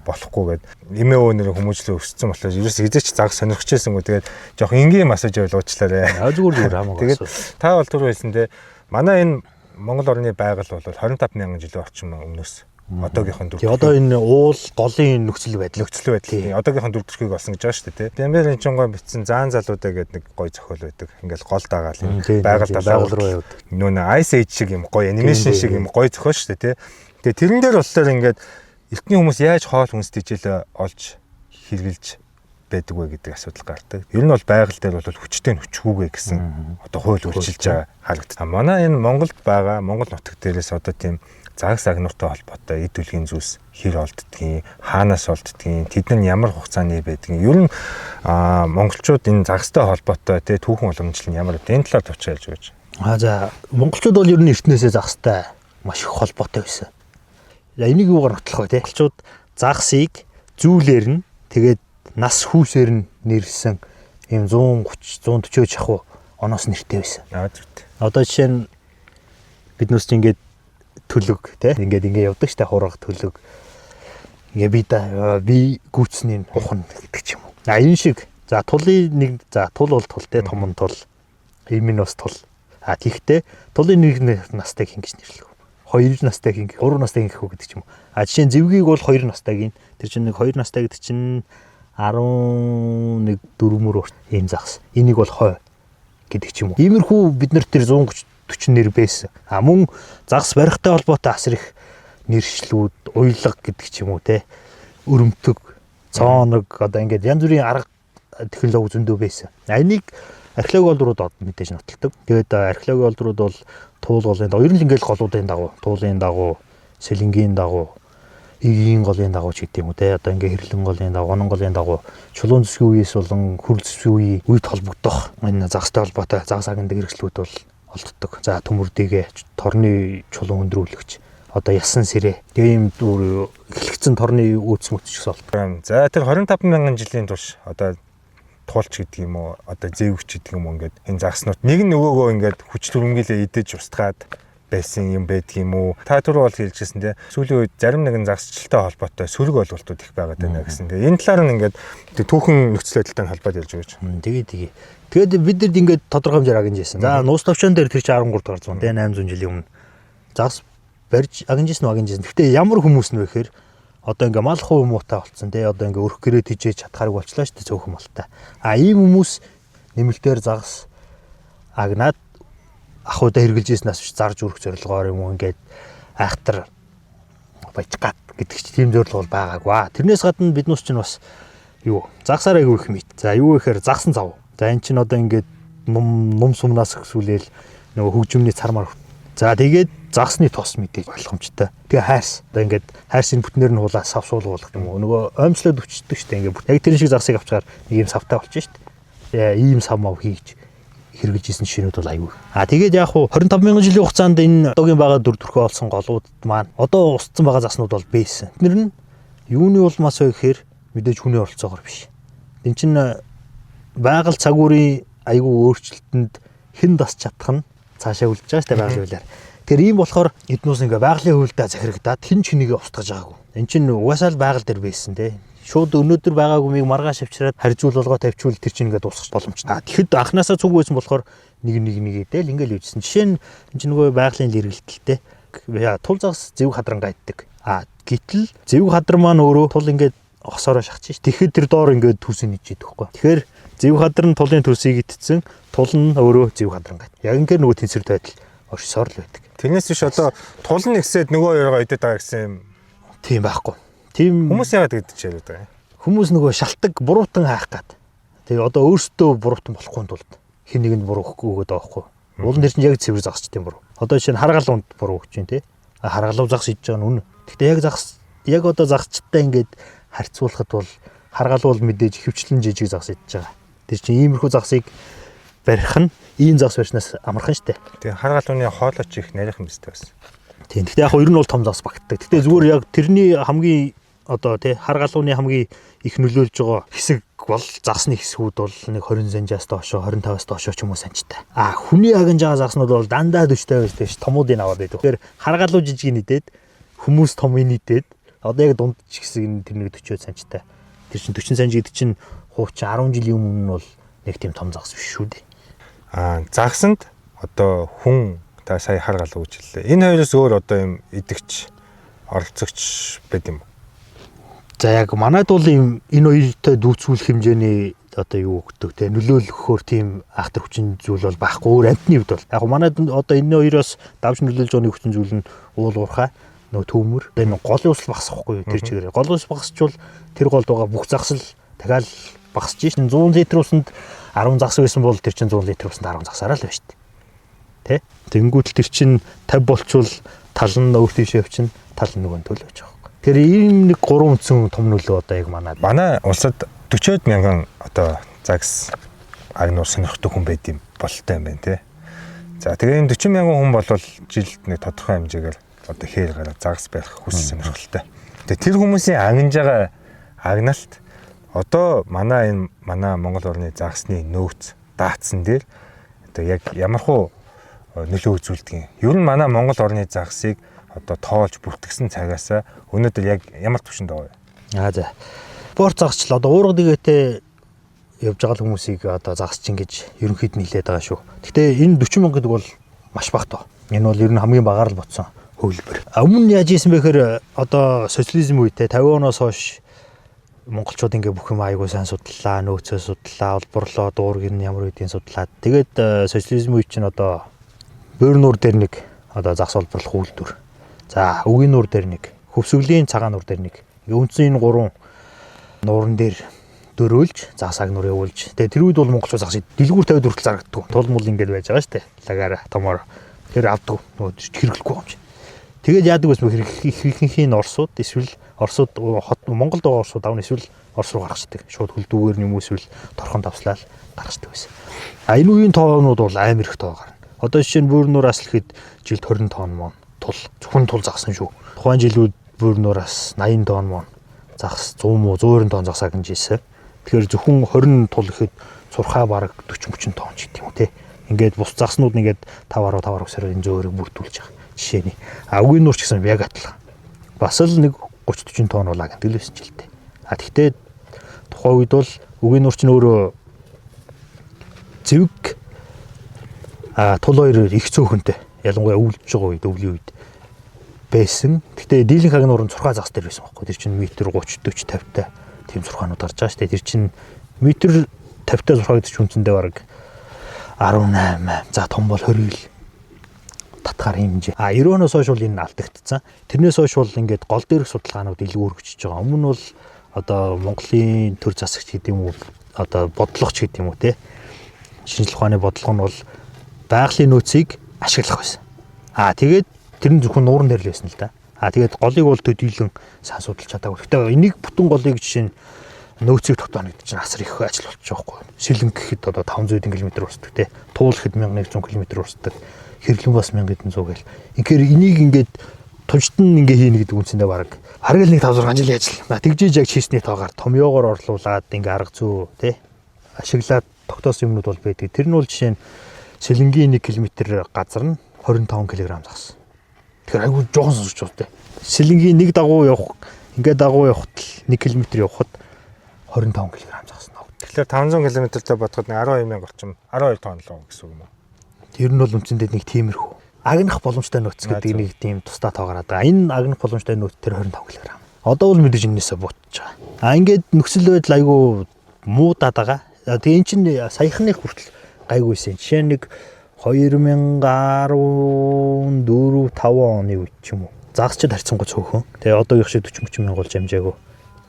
болохгүй гэд эмээ өөнөр хүмүүжлээ өссөн болохоор ерөөс хизээч загас сонирхож байсангүй. Тэгээд жоохон энгийн юм асууж байвал уучлаарай. Зүгээр хамаагүй. Тэгээд та бол түрүү хэлсэн те манай энэ Монгол орны байгаль бол 25 мянган жилийн орчим өмнөөс одоогийнхон дүр. Одоо энэ уул голын нөхцөл байдал. Нөхцөл байдал. Одоогийнхон дүр төрхийг олсон гэж байгаа шүү дээ. Дэмбэр энчингой бичсэн заан залуудаа гэдэг нэг гой зохиол байдаг. Ингээл гол дагаал юм. Байгаль далаа руу явдаг. Нүүн Ice Age шиг юм гой анимашн шиг юм гой зохиол шүү дээ, тий. Тэгээ тэрэн дээр болохоор ингээд эртний хүмүүс яаж хоол хүнс тэжээлээ олж хэрглэж байдаг вэ гэдэг асуудал гардаг. Ер нь бол байгаль дээр бол хүчтэй нь хүчгүүгээ гэсэн одоо хууль үйлчилж байгаа харагддаг. Манай энэ Монголд байгаа Монгол нутаг дээрээс одоо тийм загас агнууртай холбоотой эд үлгийн зүйлс хэр олддгийг, хаанаас олддгийг, тэд нар ямар хугацааны байдгийг. Ер нь монголчууд энэ загастай холбоотой тий түүхэн уламжлал нь ямар вэ? Энэ талаар товчхон хэлж өгөөч. За монголчууд бол ер нь эртнээсээ загастай маш их холбоотой байсан. За энийг юугаар нотлох вэ те? Монголчууд загасыг зүйлээр нь тэгээд нас хүүсээр нь нэрлсэн ийм 130 140 шахуу оноос нэртэй байсан. Одоо жишээ нь бид нүс чинь ингээд төлөг те ингээд ингээ явдаг штэ хураг төлөг. Ингээ би гүцний ухна гэдэг ч юм уу. А энэ шиг за тулын нэг за тул бол тул те том нь тул ийм нь бас тул. А тийхтэй тулын нэг настай хин гэж нэрлэх. 2 настай хин, 3 настай хин гэдэг ч юм уу. А жишээ нь зэвгийг бол 2 настай гин. Тэр чинь нэг 2 настай гэдэг чинь 11 дөрвмөр ийм загас. Энийг бол хой гэдэг ч юм уу. Иймэрхүү бид нар тэр 130 40 нэр байсан. А мөн загас барихтай холбоотой асар их нэршлүүд, уялга гэдэг ч юм уу те. Өрөмтөг, цооног одоо ингээд янз бүрийн арга технологи зөндөө байсан. А энийг археологи олдрууд мэдээж нотолдог. Тэгээд археологи олдрууд бол туул голын дагуу, ер нь л ингээд голуудын дагуу, туулын дагуу, сэлэнгийн дагуу, эгийн голын дагуу ч гэдэг юм уу те. Одоо ингээ хэрлэн голын дагуу, онон голын дагуу чулуун зэсгийн үеэс болон хөрөл зэсгийн үед холбогдох энэ загастай холбоотой загас агнадаг хэрэгслүүд бол олддог. За төмөрдийгээ торны чулуун өндрүүлэгч одоо ясан сэрэ. Тэгээ ийм эхлэгдсэн торны өөц мөц ч гэсэн олддог. За тэр 25 мянган жилийн турш одоо туулч гэдэг юм уу, одоо зэвгч гэдэг юм уу ингээд энэ загаснууд нэг нь нөгөөгөө ингээд хүч төрөмгийлээ идэж устгаад байсан юм байдаг юм уу? Та түр бол хэлжсэн те. Сүүлийн үед зарим нэгэн загасчлалтай холбоотой сөрөг ойлголтууд их байгаад байна гэсэн. Тэгээ энэ талаар нь ингээд түүхэн нөхцөл байдалтай холбоод ярьж өгөөч. Тэгээ. Тэгээд бид нарт ингээд тодорхой хэмжээр агнж байсан. За нууц товчон дээр тэр чинь 13 дугаар зуун те 800 жилийн өмнө загас барьж агнж байсан уу агнж байсан. Гэхдээ ямар хүмүүс нь вэ гэхээр одоо ингээ мал хуу муутай болцсон те. Одоо ингээ өрх гэрээ тижээж чадхаарг болчлаа шүү дээ цөөхөн малтай. А ийм хүмүүс нэмэлтээр загас агнаад ахуйдаа хэрглэж ирснээс биш зарж өрөх зорилгоор юм уу ингээд айхтар баяж гад гэдэг чинь тийм зорилго бол байгаагүй. Тэрнээс гадна бид нус чинь бас юу загсаар айгүй их мэд. За юу гэхээр загсан зав. За эн чинь одоо ингээд нум сумнаас өсвөлээл нөгөө хөгжмөний цармар. За тэгээд загсны тос мэдээж ойлгомжтой. Тэгээ хайрс. Одоо ингээд хайрсын бүтнээр нь хулаа сав суулгуулах юм уу. Нөгөө оймслоод өчтдөг шүү дээ. Ингээд яг тэр шиг загсыг авчгаар нэг юм савтай болчих шүү дээ. Ийм сав мав хийж хэрэгжилж исэн жишээнүүд бол аюу. А тэгээд яг хуу 25 мянган жилийн хугацаанд энэ одоогийн байгаа дүр төрхөө олсон голууд маань одоо устсан байгаа заснууд бол байсан. Тэднэр нь юуны улмаас вэ гэхээр мэдээж хүний оролцоогоор биш. Энд чинь байгаль цаг үеийн айгүй өөрчлөлтөнд хэн дасч чадах нь цаашаа үлдэж байгаа шүү дээ байгалийн хуулиар. Тэгэхээр ийм болохоор эднүүс ингээ байгалийн хуульдаа захирагдаад хэн ч хэнийг устгаж байгаагүй. Энд чинь угаасаа л байгаль дээр байсан те. Шууд өнөөдөр байгаагүй мийг маргааш авчираад харьжуул болгоо тавьчвал тэр чинь ингээд дуусгах боломжтой. А тэгэхэд анханасаа цуг байсан болохоор нэг нэг нэгэдэл ингээл явжсэн. Жишээ нь энэ чинь нөгөө байгалийн эргэлтэлтэй. Тул загас зэвэг хадрангаа иддэг. А гэтэл зэвэг хадран маань өөрөө тул ингээд осоороо шахчих ш. Тэгэхэд тэр доор ингээд төрсийг нийж идэх байхгүй. Тэгэхээр зэвэг хадран тулын төрсийг идсэн, тул нь өөрөө зэвэг хадрангаа. Яг ингээд нөгөө тэнцвэр байдал оршсоор л байдаг. Тэрнээс биш одоо тул нь ихсээд нөгөө хоёроо идээд байгаа гэсэн юм. Тийм байхгүй. Тийм хүмүүс яагаад гэдэг ч яриад байгаа юм. Хүмүүс нөгөө шалтаг буруутан хайх гад. Тэгээ одоо өөрсдөө буруутан болохгүй тулд хин нэгэнд буруу өгөхгүй өгöd байгаа байхгүй. Уул нь тэр чинь яг цэвэр загасчдын буруу. Одоо жишээ нь харгалуунд буруу өгч чинь тий. Харгалуу загас идж байгаа нь үнэ. Гэхдээ яг загас яг одоо загасчтай ингээд харьцуулахад бол харгалуу бол мэдээж хөвчлэн жижиг загас идж байгаа. Тэр чинь иймэрхүү загасыг барих нь ийм загас барьснаас амархан штэ. Тэгээ харгалууны хоолойч их нарийнхан биз дээ бас. Тийм. Гэхдээ яг ер нь бол том загас багтдаг. Гэхдээ зүгээр яг тэрний хамгийн одоо тий харгалууны хамгийн их нөлөөлж байгаа хэсэг бол загасны хэсгүүд бол нэг 20 санжаас доошо 25-аас доошо ч юм уу санжтай. А хүний агнж байгаа загаснууд бол дандаа 40 50 байж томуудыг аваад байдаг. Тэгэхээр харгалуу жижиг нийтэд хүмүүс томыг нийтэд одоо яг дунд ч хэсэг нь тэр нэг 40 санжтай. Тэр чинь 40 санж гэдэг чинь хуучин 10 жилийн өмнө нь бол нэг тийм том загас биш шүү дээ. А загсанд одоо хүн та сая харгалуу гэж хэллээ. Энэ хоёроос өөр одоо юм идэгч оролцогч байд юм уу? За яг манайд бол ийм энэ хоёртой дүүцүүлэх хэмжээний одоо юу өгдөг те нөлөөлөхөөр тийм айхтар хүчин зүйл бол байхгүй. Өөр амьтны хувьд бол яг манайд одоо энэ хоёроос давж нөлөөлж байгаа нэг хүчин зүйл нь уул уурхай нөгөө төмөр энэ голын усал багасахгүй тэр чигээр голын ус багасчвал тэр голд байгаа бүх загсал дахиад Багасч шин 100 литр усанд 10 загас байсан бол тэр чинь 100 литр усанд 10 загасаараа л байна шүү дээ. Тэ? Тэнгүүтэл тэр чинь 50 болчвол тал нь өөр тийшээ явчихна, тал нь нөгөө төл явж байгаа байхгүй. Тэр ийм нэг гурван үндсэн том нөлөө одоо яг манай улсад 40 мянган одоо загас агнуур сонирхдаг хүн байд юм бололтой юм байна те. За тэгээ энэ 40 мянган хүн бол жилд нэг тодорхой хэмжээгээр одоо хээр гараад загас барих хүсэл сонирхолтой. Тэгээ тэр хүмүүсийн агнаж байгаа агналт одоо манай энэ манай Монгол орны загасны нөөц даацсан дээр одоо яг ямархуу нөлөө үзүүлдэг юм. Ер нь манай Монгол орны загасыг одоо тоолж бүртгэсэн цагаас өнөөдөр яг ямар түвшинд байгаа вэ? Аа за. Спорт загасчл одоо уурга дэгээтэй явж байгаа хүмүүсийг одоо загасчин гэж ерөнхийд нь хэлээд байгаа шүү. Гэхдээ энэ 40 мянга гэдэг бол маш бага тоо. Энэ бол ер нь хамгийн багаар л ботсон хөлбөр. Өмнө нь яаж ийсэн бэ гэхээр одоо социализм үедээ 50 оноос хойш монголчууд ингээ бүх юм айгуу сайн судлаа, нөөцөө судлаа, олборлоо, дуург нь ямар үеийн судлаад. Тэгээд социализм үе чинь одоо бөөр нуур дээр нэг одоо загас олборлох үйлдвэр. За, үгийн нуур дээр нэг, хөвсгөлийн цагаан нуур дээр нэг. Ингээ үндсэн энэ гурван нууран дээр дөрөөлж загас агнуур явуулж. Тэгээ тэр үед бол монголчууд загасыг дэлгүүр тавиад хүртэл зарагддаг. Тул мул ингээд байж байгаа шүү дээ. Лагаараа томоор тэр авдаг. Нөгөө хэрэглэхгүй юм чи. Тэгээд яадаг байсан бэ ихэнхийн Оросууд эсвэл Оросууд хот Монголд байгаа Оросууд авна эсвэл Орос руу гаргацдаг. Шууд хөлдүүгээр юм эсвэл торхон давслал гаргацдаг байсан. А энэ үеийн тоонууд бол амар их тоо гарна. Одоо жишээ нь бүүр нуураас л хэд жилд 20 тонн мон тул зөвхөн тул загсан шүү. Тухайн жилүүд бүүр нуураас 80 тонн мон загас 100 муу 120 тонн загас агнж ийсэн. Тэгэхээр зөвхөн 20 тул гэхэд цурхаа бараг 40 30 тонн ч гэдэг юм уу те. Ингээд бус загаснууд нэгээд 5 10 5 9-оор энэ зөөрийг бүрдүүлж байгаа жишээний. А үгийн нуур ч гэсэн яг адилхан. Бас л нэг 30 40 тонн бол агндаг л байсан жилдээ. А тэгтээ тухайн үед бол үгийн нуур чинь өөрөө зэвэг тул хоёр их цөөхөнтэй. Ялангуяа өвлөж байгаа үед өвлийн үед байсан. Тэгтээ дийлэнх агнуур нь цурхаа загас дээр байсан байхгүй. Тэр чинь метр 30 40 50 та тийм цурхаанууд гарч байгаа шүү дээ. Тэр чинь метр 50 та цурхаа гэдэг чинь үндсэндээ бараг 18. За том бол 20 ил татгаар хэмжээ. А 90 оноос хойш бол энэ алдагдцсан. Тэрнээс хойш бол ингээд гол дээрх судалгаанууд илүү өргөжж байгаа. Өмнө нь бол одоо Монголын төр засагч гэдэг юм уу, одоо бодлогоч гэдэг юм уу те. Шинжлэх ухааны бодлого нь бол байгалийн нөөцийг ашиглах байсан. А тэгээд тэр нь зөвхөн нууран дээр л байсан л да. А тэгээд голыг бол төдийлөн сайн судалж чадаагүй. Гэхдээ энийг бүтэн голыг жишээ нь нөөцийг тогтооно гэдэг чинь асар их ажил болчих жоохгүй. Сэлэн гэхэд одоо 500 км урсдаг те. Туул гэхэд 1100 км урсдаг. Хэрлэн бас 1100 гээл. Инхээр энийг ингээд тужид нь ингээ хийнэ гэдэг үндсэндээ бараг хараг л нэг 5 6 жилийн ажил. Тэгжиж яг хийсний тоогоор томьёогоор орлуулад ингээ арга зүй те ашиглаад тогтоосон юмнууд бол байдаг. Тэр нь бол жишээ нь Сэлэнгийн 1 км газар нь 25 кг загас. Тэгэхээр айгүй жоохон сонсож байгаа те. Сэлэнгийн нэг дагуу явах ингээ дагуу явахад л 1 км явахад 25 кг загас нөө. Тэгэхээр 500 км-тэй бодоход 12 мянга орчим 12 тонн л гэсэн үг юм уу? Тэр нь бол үндсэндээ нэг тиймэрхүү. Агнах боломжтой нөөц гэдэг нэг тийм тусдаа тоо гараад байгаа. Энэ агнах боломжтой нөөц тэр 25 кг. Одоо бол мэдээж энэсээ буутж байгаа. А ингээд нөхцөл байдал айгүй муудаад байгаа. Тэгээ эн чинь саяхных хүртэл гайгүй байсан. Жишээ нь нэг 2014 5 оны үед ч юм уу. Загасчд харьцангуй цөөхөн. Тэгээ одоогийнх шиг 40 30 мянга болж амжаагүй.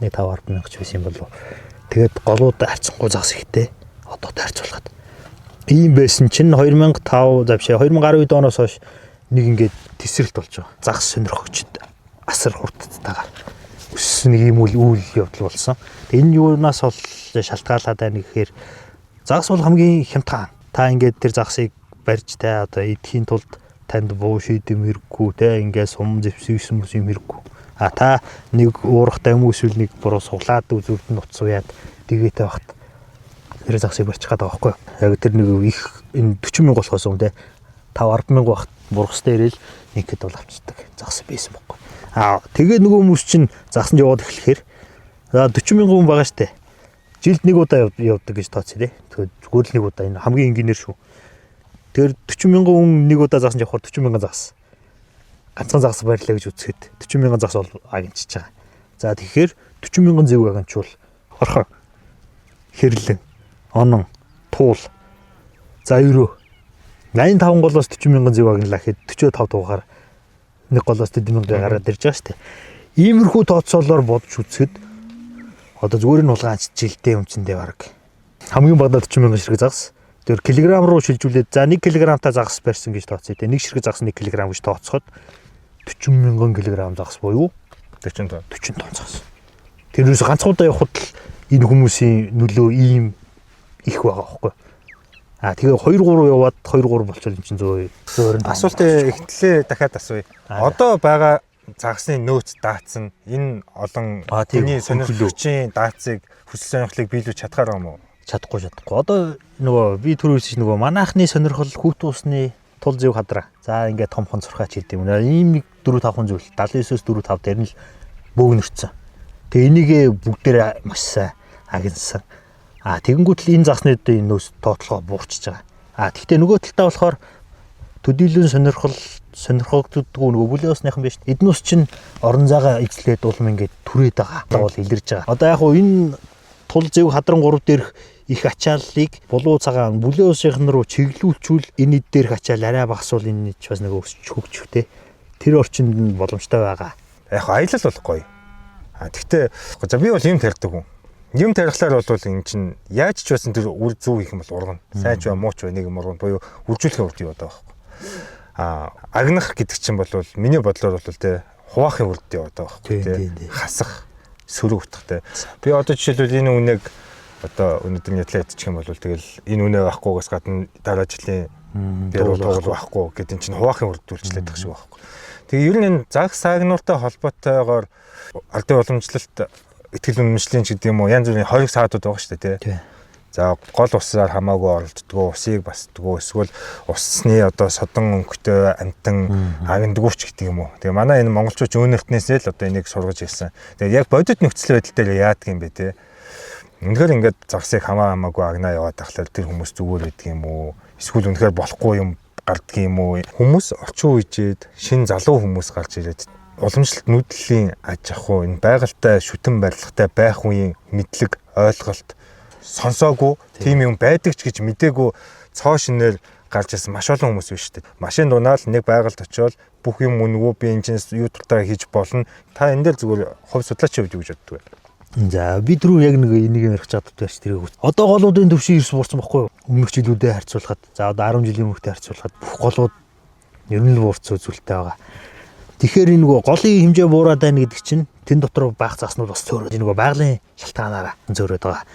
Нэг 5 10 мянга ч байсан юм болов. Тэгээд голууд харьцангуй загас ихтэй. Одоотой харьцуулахад. Ийм байсан чинь 2005 завшаа 2012 оноос хойш нэг ингээд тесрэлт болж байгаа. Загас сонирхогчд асар хурдтайгаар өссөн нэг ийм үйл явдал болсон. Тэгээ энэ юунаас бол шалтгаалаад байна гэхээр загас бол хамгийн хямдхан. Та ингээд тэр загасыг барьж та одоо идэхийн тулд танд буу шийдэм хэрэггүй те ингээд сум зэвсэгсэн бүс юм хэрэггүй. А та нэг уурахтай юм эсвэл нэг буруу суглаад үзүүрд нь утас уяад дэгээтэй багт тэр загсыг барьчих гээд байгаа байхгүй юу. Яг тэр нэг их энэ 40 мянга болохоос өмнө те 5 10 мянга багт бургастай ирээл нэгхэд бол авчдаг загас байсан байхгүй. А тэгээд нөгөө хүмүүс чинь загсанд яваад эхлэхээр за 40 мянган хүн байгаа штэ. Жилд нэг удаа явдаг гэж тооцъё те. Тэгэхээр зүгээр л нэг удаа энэ хамгийн энгийнээр шүү. Тэгэхээр 40 мянган хүн нэг удаа загсанд явахаар 40 мянган загас. Ганцхан загас барьлаа гэж үзэхэд 40 мянган загас бол агнчиж байгаа. За тэгэхээр 40 мянган зэвэг агнчвал орхон хэрлэн онон туул за өрөө 85 голоос 40 мянган зэвэг агнлаа гэхэд 45 дуугаар нэг голоос тэдэн мянга гараад ирж байгаа шүү дээ. Иймэрхүү тооцоолоор бодж үзэхэд Одоо зүгээр нь хулгайч жилдээ өмчөндөө бараг хамгийн багадаа 40 мянган ширхэг загас. Тэр килограмм руу шилжүүлээд за 1 кг-та загас барьсан гэж тооцъё те. 1 ширхэг загас 1 кг гэж тооцоход 40 мянган кг загас буюу 40 тонн. 40 тонн загас. Тэрнээс ганцхан удаа явхад л энэ хүмүүсийн нөлөө ийм их байгаа байхгүй. А тэгээ 2 3 яваад 2 3 болчихвол эн чинь 100 120 тонн. Асуулт эхлээ дахиад асууя. Одоо байгаа загасны нөөц даацсан энэ олон хүний сонирхогчийн даацыг хүсэл сонирхлыг биелүүлж чадхаар байгаа юм уу? Чадахгүй. Одоо нөгөө би түрүү хэлсэн чинь нөгөө манайхны сонирхол хүүт усны тул зөв хадраа. За ингээд томхон сурхаач гэдэг юм. Ийм нэг 4 5 зүйл 79-өөс 4 5 дээр нь л бөөгнөрцөн. Тэгээ энийг бүгдээр маш сайн агнсан. А тэгэнгүүт л энэ загасны энэ нөөц тоотлогоо буурчиж байгаа. А тэгтээ нөгөө талдаа болохоор төдийлөн сонирхогддоггүй нөгөө бүлээн усныхан биш. Эднүс чинь орон зайгаа эзлээд улам ингээд түрээд байгаа. Одоо бол илэрж байгаа. Одоо яг хуу энэ тул зөв хадран 3 дээрх их ачааллыг булуу цагаан бүлээн усынхан руу чиглүүлчүүл энэ эд дээрх ачаал арай багасвал энэ ч бас нөгөө өсч хөгжихтэй. Тэр орчинд нь боломжтой байгаа. Яг аялал бол гоё. А тэгтээ за би бол юм тарьдаг хүн. Юм тарихлаар бол энэ чинь яаж ч байсан тэр үр зөв хийх юм бол ургана. Сайн ч бай муу ч бай нэг юм ургана буюу үржүүлэхийн үрд яваад байгаа байхгүй. А агнах гэдэг чинь бол миний бодлоор бол те хуваахын үрд яваад байгаа байхгүй те. Хасах сөрөг утгатай. Би одоо жишээлбэл энэ үнэг одоо өнөөдөр нятлаа идчих юм бол тэгэл энэ үнэ байхгүйгээс гадна дараа жилийн би тугал байхгүй гэдэг чинь хуваахын үрд үйлчлээд байгаа шиг байхгүй. Тэгээ ер нь энэ загас агнууртай холбоотойгоор ардын уламжлалт итгэл үнэмшлийн ч гэдэг юм уу янз бүрийн хориг саадууд байгаа шүү дээ тий. За гол усаар хамаагүй оролддгоо, усыг басдгоо, эсвэл усны одоо содон өнгөтэй амтан агндгүү ч гэдэг юм уу. Тэгээ манай энэ монголчууд өөнөртнээсээ л одоо энийг сургаж ирсэн. Тэгээ яг бодит нөхцөл байдал дээр яадаг юм бэ те. Үнэхээр ингээд загсыг хамаагүй агнаа яваад тахлаар тэр хүмүүс зүгээр байдаг юм уу? Эсвэл үнэхээр болохгүй юм гарддаг юм уу? Хүмүүс орчин үеижээд шин залуу хүмүүс гарч ирээд уламжлалт нүүдлийн аж ахуй энэ байгальтай шүтэн барилгатай байх үеийн мэдлэг, ойлголт сонсоогүй тийм юм байдаг ч гэж мдээгүй цоо шинээр гарч ирсэн маш олон хүмүүс биш үү. Машин дунаал нэг байгальд очиод бүх юм үнэгүй би энэ чинь юу дуртай хийж болно. Та энэ дээр зүгээр хувь судлаачийн хувьд юу гэж боддог вэ? За би түрүү яг нэг энийг ярих чаддаг байж тэрийг. Одоо голуудын төвшин ирс буурсан бохгүй юу? Өмнөх жилүүдэд харьцуулахад за одоо 10 жилийн өмнөхтэй харьцуулахад бүх голууд ер нь л буурсан үзүүлэлттэй байгаа. Тэгэхээр энэ нөгөө голын хэмжээ буураад байна гэдэг чинь тэн дотор байх заснууд бас зөөрөөд энэ нөгөө байгалийн шалтгаанаараа зөөрөөд байгаа.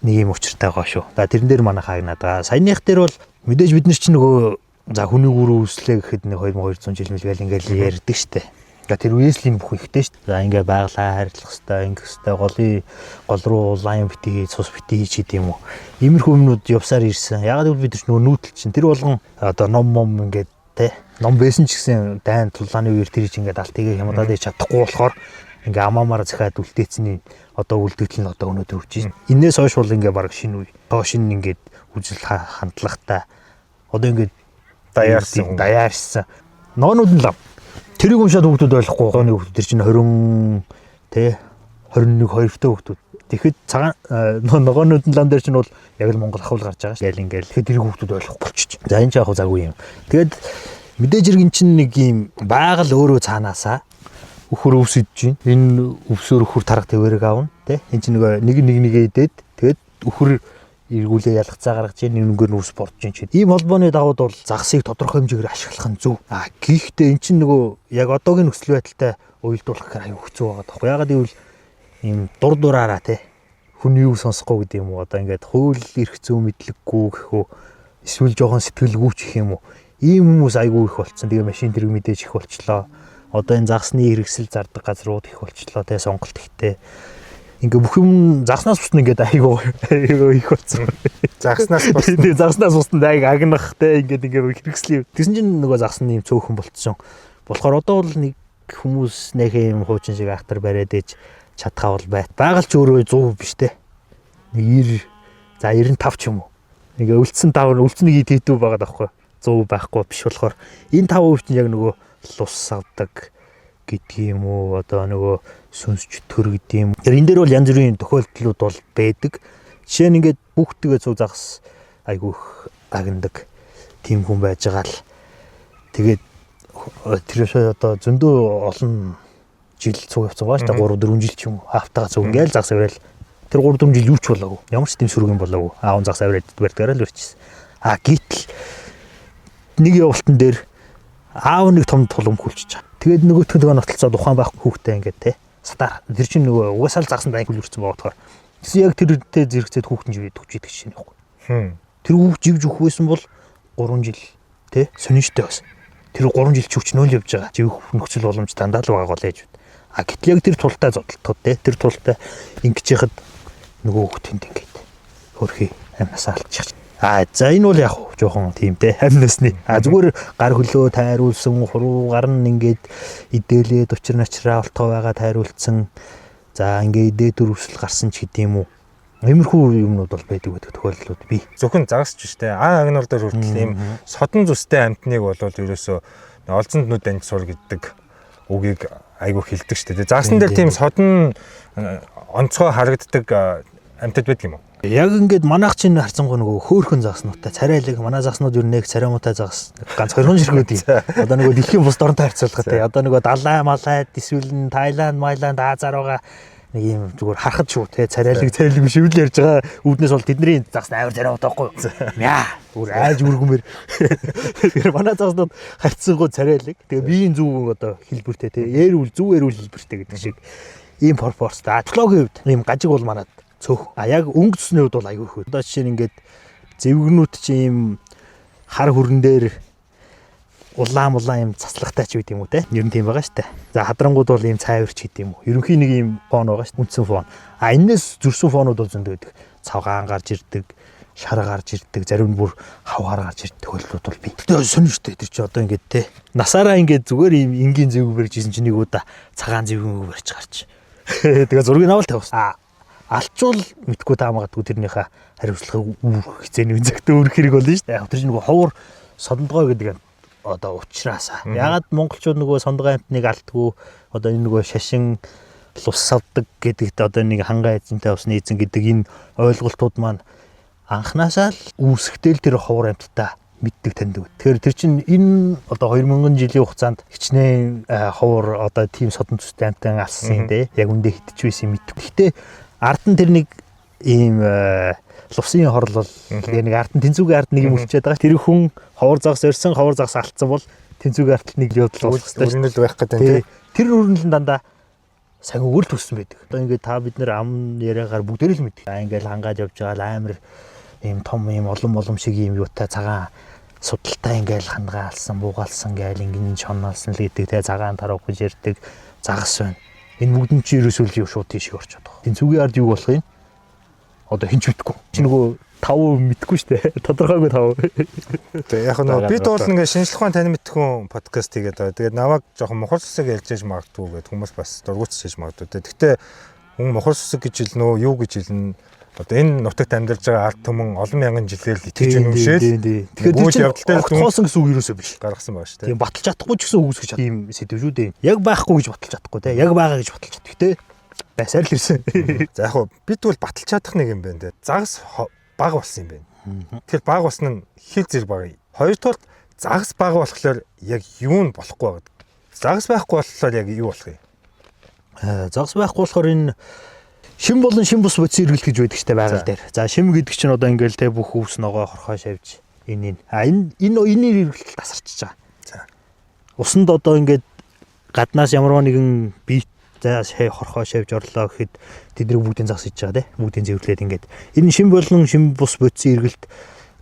Нэг юм учиртай байгаа шүү. За тэрэн дээр манайх хаагнаад байгаа. Саяных дээр бол мэдээж бид нар чинь нөгөө за хүний гүрүү үүслээ гэхэд нэг 2200 жил мэлгээл ингээл ярьдаг штэ. За тэр үеэс л энэ бүх ихтэй штэ. За ингээ байглаа хайрлах хэвээр, ингэх хэвээр голын гол руу улаан юм битгий, цус битгий хийж гэдэг юм уу. Иймэрхүү юмнууд явсаар ирсэн. Ягаад гэвэл бид нар нөгөө нүүдэл чинь тэр болгон одоо ном мом ингээд тэ ном байсан ч гэсэн дайн тулааны үеэр тэр чинь ингээд алт тгээ хямдаад иж чадахгүй болохоор ингээ амаамаар захиад үлдээцний одоо үлдэгдэл нь одоо өнөөдөр хүрч байна. Энээс хойш бол ингээ баг шинэ үе. Тоо шинэ ингээд үзэл хандлагатай одоо ингээд даяарсан. Ноонууд нь лав. Тэрийг уншаад хүүхдүүд ойлгохгүй. Одооны хүүхдүүд тэр чинь 20 тэ 21 2-той хүүхдүүд. Тэгэхэд цагаан ногоонууд нь лам дээр чинь бол яг л Монгол ахвал гарч байгаа ш. Ингээл ингээл тэгэхэд тэрийг хүүхдүүд ойлгохгүй болчих. За энэ ч яг заггүй юм. Тэгээд мэдээж хэрэг эн чинь нэг юм байгаль өөрөө цаанаасаа өхөр өвс идэж байна. Энэ өвсөөр өхөр тарах тэвэрэг аавна тэ. Энэ чинь нөгөө нэг нэг нэгээ идээд тэгээд өхөр эргүүлээ ялгацаа гаргаж ийн үнэнгээр нь өвс бордож ин ч. Ийм холбооны дагууд бол загсыг тодорхой хэмжээгээр ашиглах нь зөв. А гэхдээ эн чинь нөгөө яг одоогийн нөхцөл байдалтай уялдуулах гэхээр аюу хэцүү байгаа тоххой. Ягаад гэвэл ийм дур дураараа те хүн юу сонсохгүй гэдэг юм уу одоо ингээд хууль эрх зүйн мэдлэггүй гэх үү эсвэл жоохон сэтгэлгүй ч гэх юм уу. Ийм хүмүүс айгүй их болцсон. Тэгээ машин тэрэг мэдээж их болчлоо. Одоо энэ загсны хэрэгсэл зардаг газрууд их болчлоо те сонголт ихтэй. Ингээ бүх юм загснаас бусна ингээд айгүй их болсон. Загснаас бусна. Тэгээ загснаас бусна айг агнах те ингээд ингээ хэрэгсэл. Тэгсэн чинь нөгөө загсны юм цөөхөн болцсон. Болохоор одоо бол нэг хүмүүс нэхээ юм хуучин шиг ахтар бариад ээж чадхаа бол байт. Байгаль ч өөрөө 100% биш те. Нэг 90 за 95 ч юм уу. Ингээ үлдсэн 5 үлдсэн нэг тэтүү байгаа даахгүй. 100% байхгүй биш болохоор энэ 5% чинь яг нөгөө лус авдаг гэдэг юм уу одоо нөгөө сүнс чөтгөр гэдэг юм. Тэр энэ дээр бол янз бүрийн тохиолдлууд бол байдаг. Жишээ нь ингээд хүүхдтэйгээ цуг загас айгүйх агнадаг тийм хүн байж байгаа л тэгээд тэр одоо зөндөө олон жил цуг явцсан байгаа шүү дээ. 3 4 жил ч юм уу. Хафтагаа цуг ингээл загас аваад Тэр 3 4 жил юу ч болоогүй. Ямар ч тийм сөрөг юм болоогүй. Аав загас авираад барьдгаараа л барьчихсан. А гítэл нэг явуултан дээр аав нэг том тул өмхүүлчихэж байгаа. Тэгээд нөгөөх нь тэгээ нотолцоод ухаан байхгүй хүүхдээ ингээд те. Сатар тэр чинь нөгөө угаасаа л загсанд ангил үрсэн байгаа болохоор. Тэгсэн яг тэртэй зэрэгцээд хүүхдэн живээд өгч идэх жишээ нөхгүй. Тэр хүүхд живж өгөх байсан бол 3 жил те сонин штэ бас. Тэр 3 жил чи өчнөөл явж байгаа. Живэх нөхцөл боломж дандаа л байгаа гол ээж. А гэтэл яг тэр тултай зодтолтод те тэр тултай ингэж яхад нөгөө хүүхд тэнд ингээд хөрхи амнасаа алдчих. А за энэ бол яг жоохон тийм те амь насны. А зүгээр гар хөлөө тайруулсан, хуруу гар нь ингээд идээлээд учир начраа олтгоо байгаа тайруулсан. За ингээд идээ төрөвсөл гарсан ч гэдэм юм уу. Иймэрхүү юмнууд бол байдаг гэдэг тохиолдлууд бий. Зөвхөн загасч биш те. Ан агнуур дээр хүртэл ийм содон зүстэй амтныг бол ерөөсөө олзонд нүд анж сур гэдэг үгийг айгүй хилдэг штэ. Загсан дээр тийм содон онцгой харагддаг амьтад байдаг юм уу? Яг ингээд манайх чинь харцангуй нөгөө хөөхөн загаснуудтай царайлаг манай загаснууд ер нь нэг царай муутай загас ганц хоёрхан ширхүүд юм. Одоо нөгөө дэлхийн бус дорнтой харьцуулахад те. Одоо нөгөө Далай Малайд эсвэл нь Таиланд, Майланд, Азаар байгаа нэг юм зүгээр харахад шүү те царайлаг царайлаг биш үл ярьж байгаа үүднээс бол тэдний загас амар царай муутай байхгүй юу? Мяа бүр айж үргүмэр. Тэгэхээр манай загаснууд харьцангуй царайлаг. Тэгээ биеийн зүг одоо хэлбэртэй те. Эрүүл зүг эрүүл хэлбэртэй гэдэг шиг ийм пропорцтой. Технологийн хувьд ийм гажиг бол манад цөөх. А яг өнгө төсний хувьд бол аягүй их. Одоо жишээ нь ингээд зэвгнүүд чи ийм хар хүрэн дээр улаан мулаан ийм цацлагтай ч байд юм уу те. Ер нь тийм байгаа штэ. За хадрангууд бол ийм цайварч гэдэг юм уу. Ерөнхий нэг ийм фон байгаа штэ. Үндсэн фон. А энэс зөрсөн фонууд бол зөндөө байдаг. Цагаан гарч ирдэг, шар гарч ирдэг, зарим нь бүр хавгаар гарч ирдэг тохиолдлууд бол бий. Гэтэ сонин штэ тэр чи одоо ингээд те. Насаараа ингээд зүгээр ийм энгийн зэвэг барьж исэн чи нэг удаа цагаан зэвэг барьж гарч. Тэгээ зургийг авал тавьсан. А алчуул мэдгүй таа магадгүй тэрнийхээ хариуцлагыг үүрэх хэзээний цагт үүрэх хэрэг болно шүү дээ. Яг тэр чинь нөгөө ховор сондгой гэдэг одоо ухраасаа. Ягаад монголчууд нөгөө сондгой амтныг алддгүй одоо энэ нөгөө шашин лус савдаг гэдэгт одоо нэг хангай эзэнтэй усны эзэн гэдэг энэ ойлголтууд маань анханасаа л үүсгэтэл тэр ховор амттай мэддэг таньдаг. Тэгэхээр тэр чинь энэ одоо 2000 жилийн хугацаанд хичнээн ховор одоо тийм содон төстэй амтан алсан юм те. Яг үндэ хитэж байсан юм мэддэг. Гэхдээ ард нь тэр нэг ийм лувсын хорлол тэгээ нэг ард нь тэнцүүгийн ард нэг юм үлчээд байгаа. Тэр хүн ховор загас өрсөн, ховор загас алдсан бол тэнцүүгийн ардт нэг явдал болох хэрэгтэй. Өрнөл байх гэдэг тийм. Тэр өрнөл нь дандаа сайн өгөр төссөн байдаг. Одоо ингээд та бид нар ам яриагаар бүгдээр л мэддэг. Аа ингээд хангаад явж байгаа л амар ийм том ийм олон олон шиг ийм юутай цагаан судалтай ингээд хангаалсан, буугаалсан гээл ингэн шоноолсон л гэдэг те цагаан таруух гэж ярьдаг загас байна. Энэ бүгд нь чи ерөөсөө л юу шууд тийш орчод байгаа. Тэнцүүгийн ард юу болох юм? Одоо хинч мэдэхгүй. Чи нөгөө 5% мэдэхгүй шүү дээ. Тодорхойгүй 5%. Тэгээ яг нөгөө бид бол ингээ шинжлэх ухаан тань мэдхүн подкаст хийгээд байгаа. Тэгээд намайг жоохон мухар сүсэг ярьж яж магадгүй гэд хүмүүс бас дургуутсаж магадгүй. Гэхдээ хүн мухар сүсэг гэж хэлнэ үү, юу гэж хэлнэ? Одоо энэ нутагт амьдарч байгаа ард түмэн олон мянган жилээр л итгэж үнэмшээл. Тэгэхээр тэр чинь явдалтай огтхоосон гэсэн үг ерөөсөө биш. Гаргасан байгаа шүү дээ. Тийм баталж чадахгүй ч гэсэн үгүйсгэж чадах ийм сэдв шүү дээ. Яг байхгүй гэж баталж чадахгүй те. Яг байгаа гэж баталж чаддаг те. Байсаар л ирсэн. За яг хөө бид бол баталж чадах нэг юм байна те. Загас бага болсон юм байна. Тэгэхээр бага болсон нь хил зэрэг бага. Хоёрдугаар загас бага болохоор яг юу нь болохгүй байгаа. Загас байхгүй болохоор яг юу болох юм? Загас байхгүй болохоор энэ шим болон шим бус бодис эргэлт гэж байдаг штэ байгаль дээр. За шим гэдэг чинь одоо ингээл те бүх өвс ногоо хорхоо шавж энэ энэ. А энэ энэ энэний эргэлт тасарчиж байгаа. За. Усанд одоо ингээд гаднаас ямар нэгэн бие за хорхоо шавж орлоо гэхэд тэдний бүгдийн загас хийж байгаа те. Бүгдийн зэвэрлээд ингээд энэ шим болон шим бус бодисын эргэлт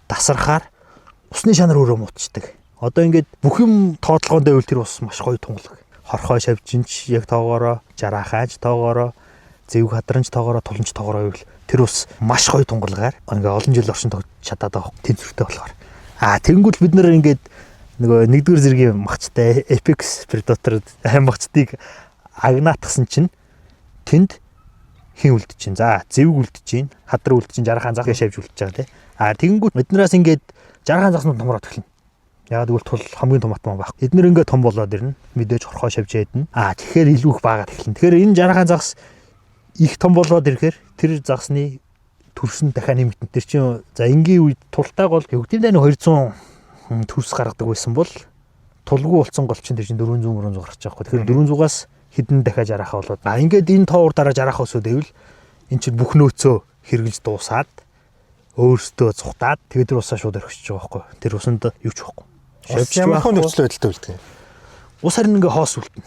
тасархаар усны шанар өөрөө муутчдаг. Одоо ингээд бүх юм тоотлогоон байвал тэр ус маш гоё тунгалаг. Хорхоо шавжинч яг тоогоороо, жараахаач тоогоороо, зэвг хадранч тоогоороо, туланч тоогоороо байвал тэр ус маш гоё тунгалгаар ингээ олон жил оршин тогтж чадаад байгаа тэнцвэртэй болохоор. А тэгэнгүүт бид нэр ингээд нөгөө нэгдүгээр зэргийн махчтай Apex Predator махчдыг агнаатгсан чинь тэнд хин үлдэж чинь. За зэвг үлдэж чинь, хадраг үлдэж чинь, жаргаан зах шавж үлдэж байгаа тий. А тэгэнгүүт биднээс ингээд жаргаан захнууд томроод эхэлнэ. Яг тэгвэл тул хамгийн том атман байх. Эднэр ингээд том болоод ирнэ. Мэдээж хорхоо шавж ядна. А тэгэхээр илүү их баагаад эхэлнэ. Тэгэхээр энэ жаргаан загас их том болоод ирэхээр тэр загасны төрсөн дахиад нэмэгдэн. Тэр чинь за энгийн үед тултай гол бүгдийн дайны 200 төрс гаргадаг байсан бол тулгүй болсон гол чинь тэр чинь 400 гарч байгаа хгүй. Тэгэхээр 400-аас хэдэн дахиад жараахаа болоод. А ингээд энэ тоовор дараа жараахаа өсөөд ивэл эн чинь бүх нөөцөө хэрэгжилж дуусаад өөрсдөө цухтаад тэгээд тэр усаа шууд орхиж байгаа байхгүй. Тэр усанд юу ч байхгүй. Шавж ямар хөө нөхцөл байдалтай үлдэх юм. Ус харин ингээ хоос үлдэнэ.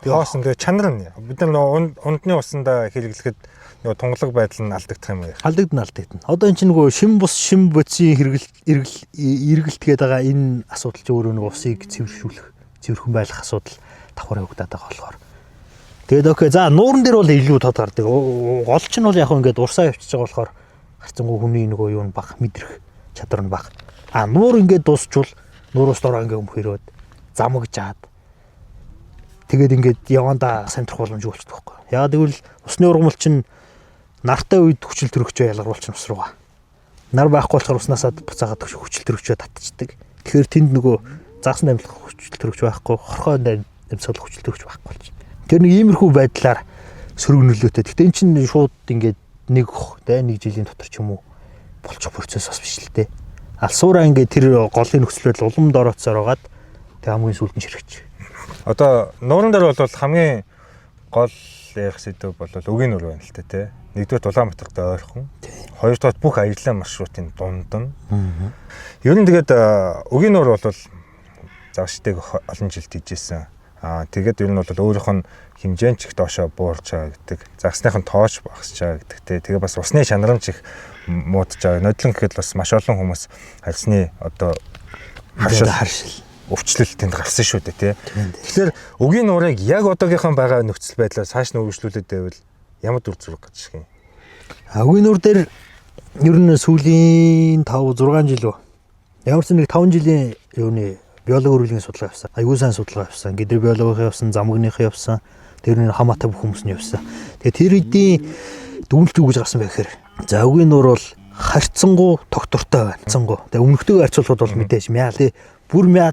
Хоос ингээ чанар нь. Бид нар нөгөө ундны усандаа хэрэглэхэд нөгөө тунгалаг байдал нь алдагдах юм уу? Алдагдана. Одоо эн чинь нөгөө шим бус шим бодисын хэрэгэл эргэлт гээд байгаа энэ асуудал чинь өөрөө нөгөө усыг цэвэршүүлэх, цэвэрхэн байлгах асуудал давхар явагдаад байгаа болохоор. Тэгээд окей, за нууран дээр бол илүү тод гардаг. Гол чинь бол яг хөө ингээд урсаа явчихж байгаа болохоор гарцсангүй хүний нөгөө юу нь баг мэдрэх чадвар нь баг. А нуур ингээд дуусчвал нуураас дороо ингээд өмхөрөөд замагжаад тэгээд ингээд явандаа самтрах боломжгүй болчихдог байхгүй. Яагаад гэвэл усны ургамал чинь нартай үед хүчил төрөгчөө ялгаруулчихна ус руугаа. Нар байхгүй болохоор уснаасаа буцаагаад хүчил төрөгчөө татчихдаг. Тэгэхээр тэнд нөгөө загас амьдлах хүчил төрөгч байхгүй, хорхой амьсгалах хүчил төрөгч байхгүй болчихно. Тэр нэг иймэрхүү байдлаар сөрөг нөлөөтэй. Гэхдээ эн чинь шууд ингээд нэг нэг жилийн дотор ч юм уу болчих процесс бас биш л дээ. Алсуураа ингээд тэр голын нөхцөл байдал улам дорооцоор байгаад тэг хамгийн сүүлд нь ширхэж. Одоо нууран дээр бол хамгийн гол ярих сэдв бол өгийн нуур байна л та тий. Нэгдүгээр Улаанбаатарт ойрхон. Хоёрдугаар бүх аяллаа маршрутын дунд нь. Ер нь тэгээд өгийн нуур бол загасчдыг олон жил тийжсэн. Аа тэгээд ер нь бол өөрийнх нь хэмжээнд ч их доошоо буурч байгаа гэдэг. Загасных нь тооч багасч байгаа гэдэг те. Тэгээ бас усны чанар нь ч их муудж байгаа. Нодлон гэхэд бас маш олон хүмүүс харьсны одоо харшил өвчлөл тэнд гарсан шүү дээ тий. Тэгэхээр өгийн нуурыг яг одоогийнхан байгаа нөхцөл байдлаар цааш нь үргэлжлүүлээд байвал ямар дүр зураг гарч ирэх юм? Өгийн нуур дээр ер нь сүүлийн 5 6 жил үү? Ямар ч нэг 5 жилийн юуны биологи өргөлийн судалгаа явсан. Аюул сайн судалгаа явсан. Гидэр биологийн явсан, замгныхын явсан. Тэр нэг хамаатай бүх хүмүүс нь явсан. Тэгээ тэр хэдийн дүгнэлт юу гэж гарсан бэ гэхээр за өгийн нуур бол харьцангуй тогтвортой байна. Харьцангуй. Тэгээ өмнөхтэйгээ харьцуулахад бол мэдээж мяа тий бүр мяа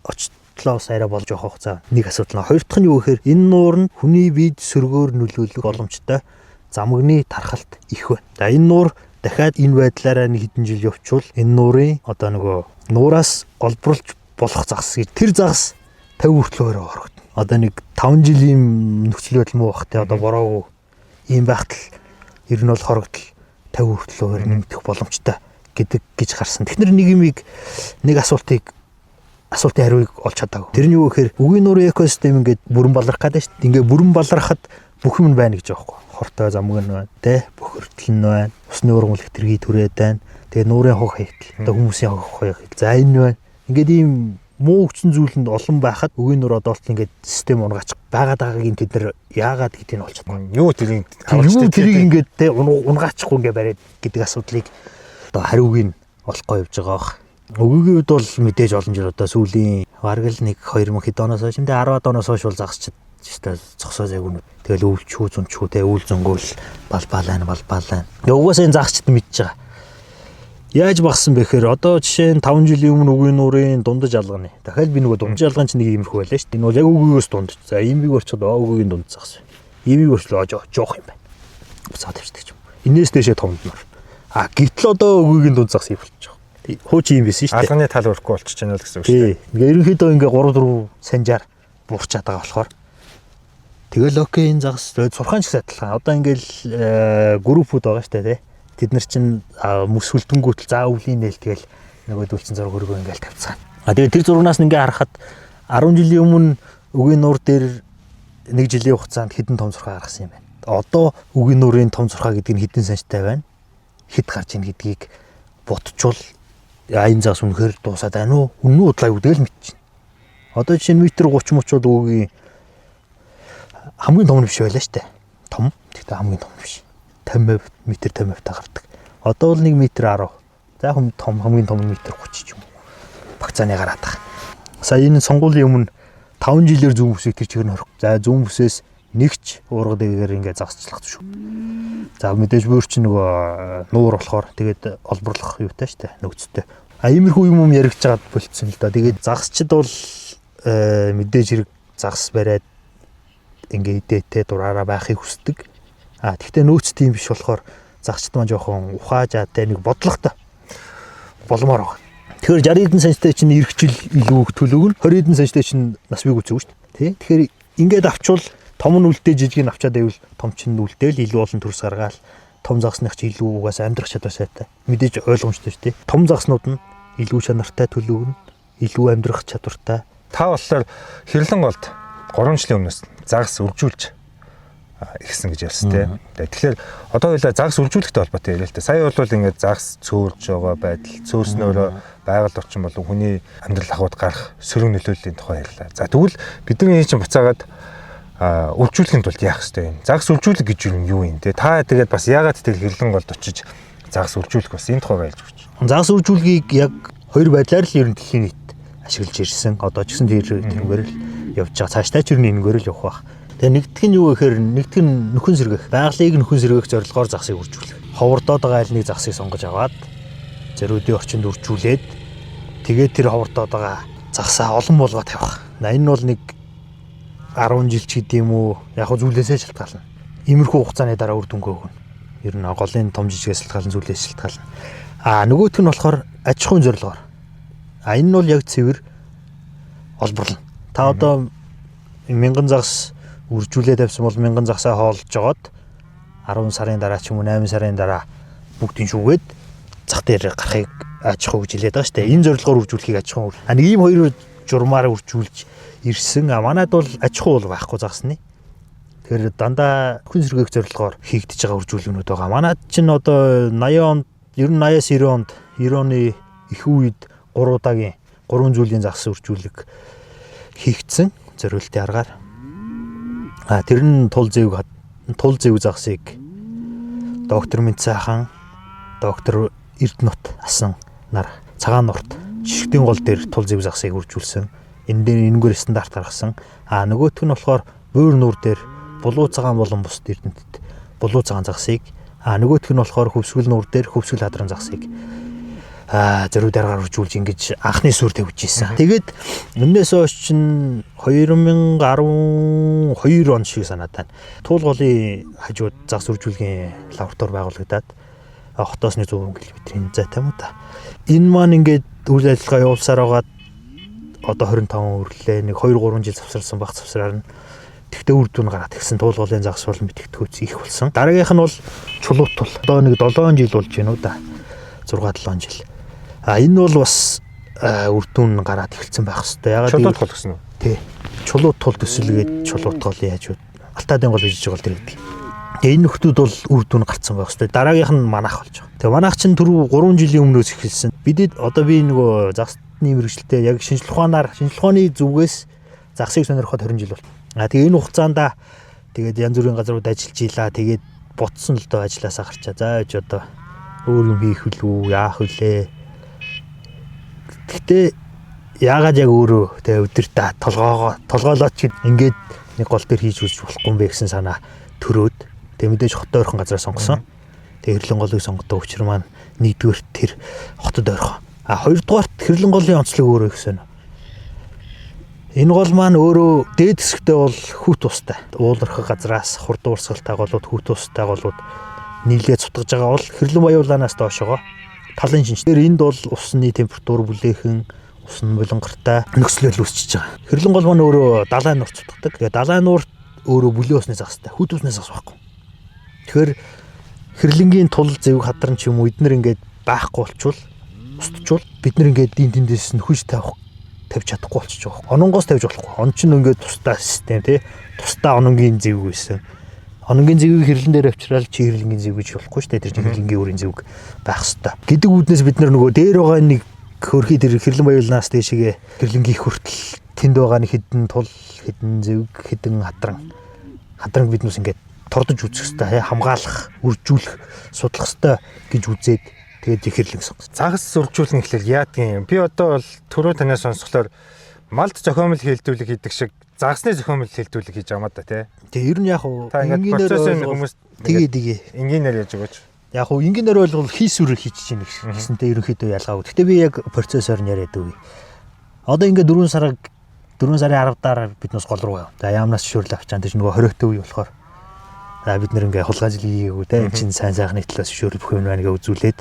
очлоо бас арай болж явах хугацаа нэг асуудал. Хоёр дахь нь юу гэхээр энэ нуур нь хүний биед сөргөөр нөлөөлөх боломжтой замгны тархалт их байна. За энэ нуур дахиад энэ байдлаараа нэг хэдэн жил явчвал энэ нуурын одоо нөгөө нуураас олборлж болох загас гэж тэр загас 50 хүртэл өөрөө орогдно. Одоо нэг 5 жилийн нөхцөл байдал муу бах те одоо бороогүй ийм байхад л ер нь бол хорогдол 50 хүртэл өөр нэмэгдэх боломжтой гэдэг гэж гарсан. Тэгэхээр нэг юмыг нэг асуултын хариуыг олж чадаагүй. Тэр нь юу гэхээр үгийн нуурын экосистем ингээд бүрэн баларх гэдэг шүү дээ. Ингээд бүрэн балархад бүх юм байна гэж байгаа байхгүй. Хортой замг нь байна, тэ бохирдол нь байна, усны ургамал хэтэрхий түрээд байна. Тэгээ нуурын хог хаягдл. Одоо хүмүүсийн хог хаягдл. За энэ байна. Ингээд ийм муу хүчин зүйлэнд олон байхад үгийн нуур одоо л ингээд систем унгаач байгаад байгаагийн тэд нар яагаад гэдгийг нь олж чадахгүй. Юу тэрийг авч тэрийг ингээд тэ унгаачихгүй ингээд бариад гэдэг асуудлыг одоо хариуг нь олохгүй явж байгаа бах. Өгөөгийн үед бол мэдээж олон жил одоо сүүлийн бараг л 1 2000 хэд оноос хойш энэ 10-аад оноос хойш бол загасчид өстой зогсоо зайгүй. Тэгэл өвлчүү зунчүү те үйл зөнгөөл балбаалаа балбаалаа. Угаасаа энэ загасчид мэдж байгаа. Яаж багсан бэ гэхээр одоо жишээ нь 5 жилийн өмнө үгийн нуурын дундаж алганы. Дахиад би нөгөө дундаж алган чинь нэг иймэрхүү байлаа шүү дээ. Энэ бол яг үгүйгөөс дундаж. За иймийг орчод үгүйгийн дунд загас. Иймийг орчлоо жоох юм байна. Буцаад тавьчихдаг юм. Энээс дэшээ томдноор. А гэтэл одоо үгүйгийн дунд загас юм болчих. Хуучин юм байсан шүү дээ. Алганы тал өрөхгүй болчихж байна л гэсэн үг шүү дээ. Ингээ ерөнхийдөө ингээ 3 4 санжаар буурчаад байгаа болохоор тэгэл окей энэ загас сурхаан ч гэсэн адилхан. Одоо ингээл группүүд байгаа шүү дээ тий. Тэд нар чинь мөс хүлдэнгүүтэл за өвлийн нээл тэгэл нөгөөдөл чинь зураг өргөө ингээл тавьцгаана. А тэгээд тэр зургнаас ингээ харахад 10 жилийн өмнө үгийн нуур дээр нэг жилийн хугацаанд хэдэн том зурхаа гаргасан юм байна. Одоо үгийн нуурын том зурхаа гэдэг нь хэдэн санжтай байна. Хэд гарч ийн гэдгийг ботчвол энэ загас үнэхээр дуусаад байна уу? Үнэн үү удлаа юу гэдгийг л мэдчихнэ. Одоо жишээ нь метр 30 мөч бол үгийн хамгийн том нь биш байлаа шүү дээ. Том. Гэхдээ хамгийн том биш. 50% метр 50% та гардаг. Одоо бол 1 метр 10. За хүм том хамгийн том нь метр 30 ч юм уу. Багцааны гараад байгаа. Сая энэ сонгуулийн өмнө 5 жилээр зүүн бүсийг тэр чигээр нь хорих. За зүүн бүсээс нэгч уурга дэгээр ингээд загасчлах шүү. За мэдээж бүр чинь нөгөө нуур болохоор тэгээд олборлох юутай штэ нөөцтэй. А иймэрхүү юм яригч жагаад болцсон л да. Тэгээд загасчид бол мэдээж хэрэг загас бариад ингээ идээтэй дураараа байхыг хүсдэг. А тэгтээ нөөц тийм биш болохоор загасчид маань жоохон ухаажаатай нэг бодлоготой болмоор байгаа. Тэгэхээр 60 хэдэн санжтай чинь ирэх жил илүү төлөв өгнө. 20 хэдэн санжтай чинь нас бий гүцэв шүү дээ. Тэ? Тэгэхээр ингээд авчвал Том нь үлдээ жижиг нь авчаад байвал том чинь үлдээл илүү олон төрс гаргаал том загасных чи илүү угаасаа амьдрах чадвар сайтай. Мэдээж ойлгомжтой шүү дээ. Том загаснууд нь илүү чанартай төлөв нь илүү амьдрах чадвартай. Та болохоор Хэрлэн голд 3 жилийн өмнөөс загас үржүүлж ихсэн гэж ярьсан тий. Тэгэхээр одоо хоёлаа загас үржүүлэхтэй холбоотой яриа л та. Сая бол ингээд загас цөөрж байгаа байдал, цөөрснөөрөө байгаль орчин болон хүний амьдрал ахуйд гарах сөрөг нөлөөллийн тухай ярьлаа. За тэгвэл бидний чинь буцаагаад үржүүлэхийн тулд яах ёстой юм? Загас үржүүлэх гэж юу юм те? Та тэгээд бас яагаад тэр Хэрлэн голд очиж загас үржүүлэх бас энэ тухайг айлж өгч. Загас үржүүлгийг яг хоёр байдлаар л ер нь дэлхийн нийт ашиглаж ирсэн. Одоо ч гэсэн тэр тэрнгээр л явж байгаа. Цаашдаа ч ер нь энэгээр л явах байх. Тэгээ нэгдэх нь юу гэхээр нэгдэх нь нөхөн сэргээх. Байгалыг нөхөн сэргээх зорилгоор загсыг үржүүлэх. Ховордоод байгаа аль нэг загсыг сонгож аваад зориудын орчинд үржүүлээд тэгээд тэр ховордоод байгаа загсаа олон болгоо тавих. Энэ бол нэг 10 жил ч гэдэм үү. Яг хөө зүйлээсээ шалтгаална. Иймэрхүү хугацааны дараа үр дүнгээ өгнө. Ер нь голын том жижигээс шалтгаална, зүйлээс шалтгаална. А нөгөөх нь болохоор аж ахуйн зорилгоор. А энэ нь бол яг цэвэр олборлно. Та одоо мянган загас үржүүлээ тавьсан бол мянган загсаа хоолж жогоод 10 сарын дараа ч юм уу 8 сарын дараа бүгдийн шүүгээд зах дээр гарахыг аж ахуй гэж хэлээд байгаа шүү дээ. Энэ зорилгоор үржүүлэхийг аж ахуй. А нэг ийм хоёр журмаар үржүүлж ирсэн. А манайд бол аж ахуй бол байхгүй загсны. Тэгэхээр дандаа хүн сэргээх зорилгоор хийгдэж байгаа үржүүлгэнүүд байгаа. Манайд чинь одоо 80 онд, ер нь 80-аас 90 онд, 90 оны их үед 3 удаагийн 3 зүйлийн загас үржүүлэг хийгдсэн зориултын аргаар. А тэр нь тул зэв загсыг доктор Мэнцайхан, доктор Эрдэнэт асан нар цагаан нурт жишгтийн гол дээр тул зэв загсыг үржүүлсэн. Энэ дээр энэгээр стандарт гаргасан. А нөгөөх нь болохоор буур нуур дээр булуу цагаан болон бусад эрдэнэтэд булуу цагаан загсыг, а нөгөөх нь болохоор хөвсгөл нуур дээр хөвсгөл хадран загсыг зориуд дараагаар үржүүлж ингэж анхны сүр тавьж ирсэн. Тэгээд өмнөөс хойш чинь 2012 он шиг санаад байна. Туул голын хажууд загас үржүүлгийн лаборатори байгуулагдаад хотоос 100 км-ийн зайтай юм да. Энэ маань ингээд үйл ажиллагаа явуулсаар байгаад одоо 25 өрлөө нэг 2 3 жил завсарласан баг завсраар нь тэгтээ үр дүн гараад тэгсэн туул голын загас болон битгтгүүц их болсон. Дараагийнх нь бол чулуут тул. Одоо нэг 7 жил болж байна уу да. 6 7 жил. А энэ бол бас үр дүн гараад эхэлсэн байх хэвээр. Ягаад чулуут гол гэсэн үү? Тий. Чулуут тул төсөлгээд чулуут голын хажууд Алтаадын гол жижиг гол тэр гэдэг. Тэгээ энэ нөхдүүд бол үр дүн гарцсан байх хэвээр. Дараагийнх нь манайх болж байгаа. Тэгээ манайх чинь түрүү 3 жилийн өмнөөс эхэлсэн. Бидэд одоо би нөгөө загасны мэргэжилтэд яг шинжлэх ухаанаар шинжлэх ухааны зүгээс загсыг сонирхоход 20 жил бол. А тэгээ энэ хугацаанд тэгээд янз бүрийн газрууд ажиллаж ийлаа. Тэгээд ботсон л доо ажилласаа гарчаа. За яж одоо өөр юм хийх үлүү, яах вүлээ. Гэхдээ яагаад яг өөрөө тэ өдөртөө толгоолоод чи ингээд нэг гол дээр хийж үзэж болохгүй юм бэ гэсэн санаа төрөөд тэг мэдээж хот ойрхон газараа сонгосон. Тэг Хэрлэн голыг сонгодог учир маань нэгдүгээр тэр хотод ойрхон. А хоёрдугаарт Хэрлэн голын онцлог өөрөө ихсэн. Энэ гол маань өөрөө дээд хэсэгтээ бол хүүт устай. Уулархаг газраас хурд уурсгалтай голууд, хүүт устай голууд нийлээ цутгаж байгаа бол Хэрлэн Баяуулаанаас доошогоо талын шинж. Тэр энд бол усны температур бүлээхэн, ус нь булангартай нөхцөл үүсчихэж байгаа. Хэрлэн гол маань өөрөө далайн нуур цутгадаг. Тэгээ далайн нуур өөрөө бүлээн усны загастай, хүүт усны загас байхгүй. Тэгэхээр Хэрлэнгийн тул зэвэг хадран ч юм уу эднэр ингээд байхгүй болчвол устчвал бид нар ингээд дин тэндээс нь хүч тавьж чадахгүй болчихж байгаа. Ононгоос тавьж болохгүй. Он ч ингээд тусдаа систем тий. Тусдаа ононгийн зэвэг байсан. Ононгийн зэвгийг хэрлэн дээр авчираад чи хэрлэнгийн зэв гэж болохгүй шүү дээ. Тэр чинь хэрлэнгийн өөрийн зэвэг байх хэвээр. Гэдэг үүднээс бид нар нөгөө дээр байгаа нэг хөрхий тэр Хэрлэн Баяуулнаас дээшгээ хэрлэнгийн хүртэл тэнд байгаа нэг хэдэн тул, хэдэн зэвэг, хэдэн хадранг биднээс ингээд тордож үзэх хэвээр, хамгаалах, үржүүлэх, судлах хэвээр гэж үзээд тэгээд хэрлэн сонгосон. Загас үржүүлнэ гэхлээр яадгийн юм. Би одоо бол түрүү танаас сонсохлоор малд зохиомл хилдүүлэг хийдэг шиг загасны зохиомл хилдүүлэг хийж байгаа юм да тий. Тэгээ ер нь яг уу энгийнээр хүмүүс тэгээ энгийнээр яаж өгөөч. Яг уу энгийнээр ойлгол хийсвэр хийж чинь гэсэнтэй ерөнхийдөө ялгаагүй. Гэхдээ би яг процессор нь яриад үгүй. Одоо ингээд 4 сарын 10 дараа биднээс гол руу яв. За яамнаас шүрл авчаан тэр нөгөө 20-т үе болохоор за бид нэр ингээ хулгай ажил хийгээгүй те энэ чинь сайн сайхны талаас шүрл бүх юм байна гэж үзүүлээд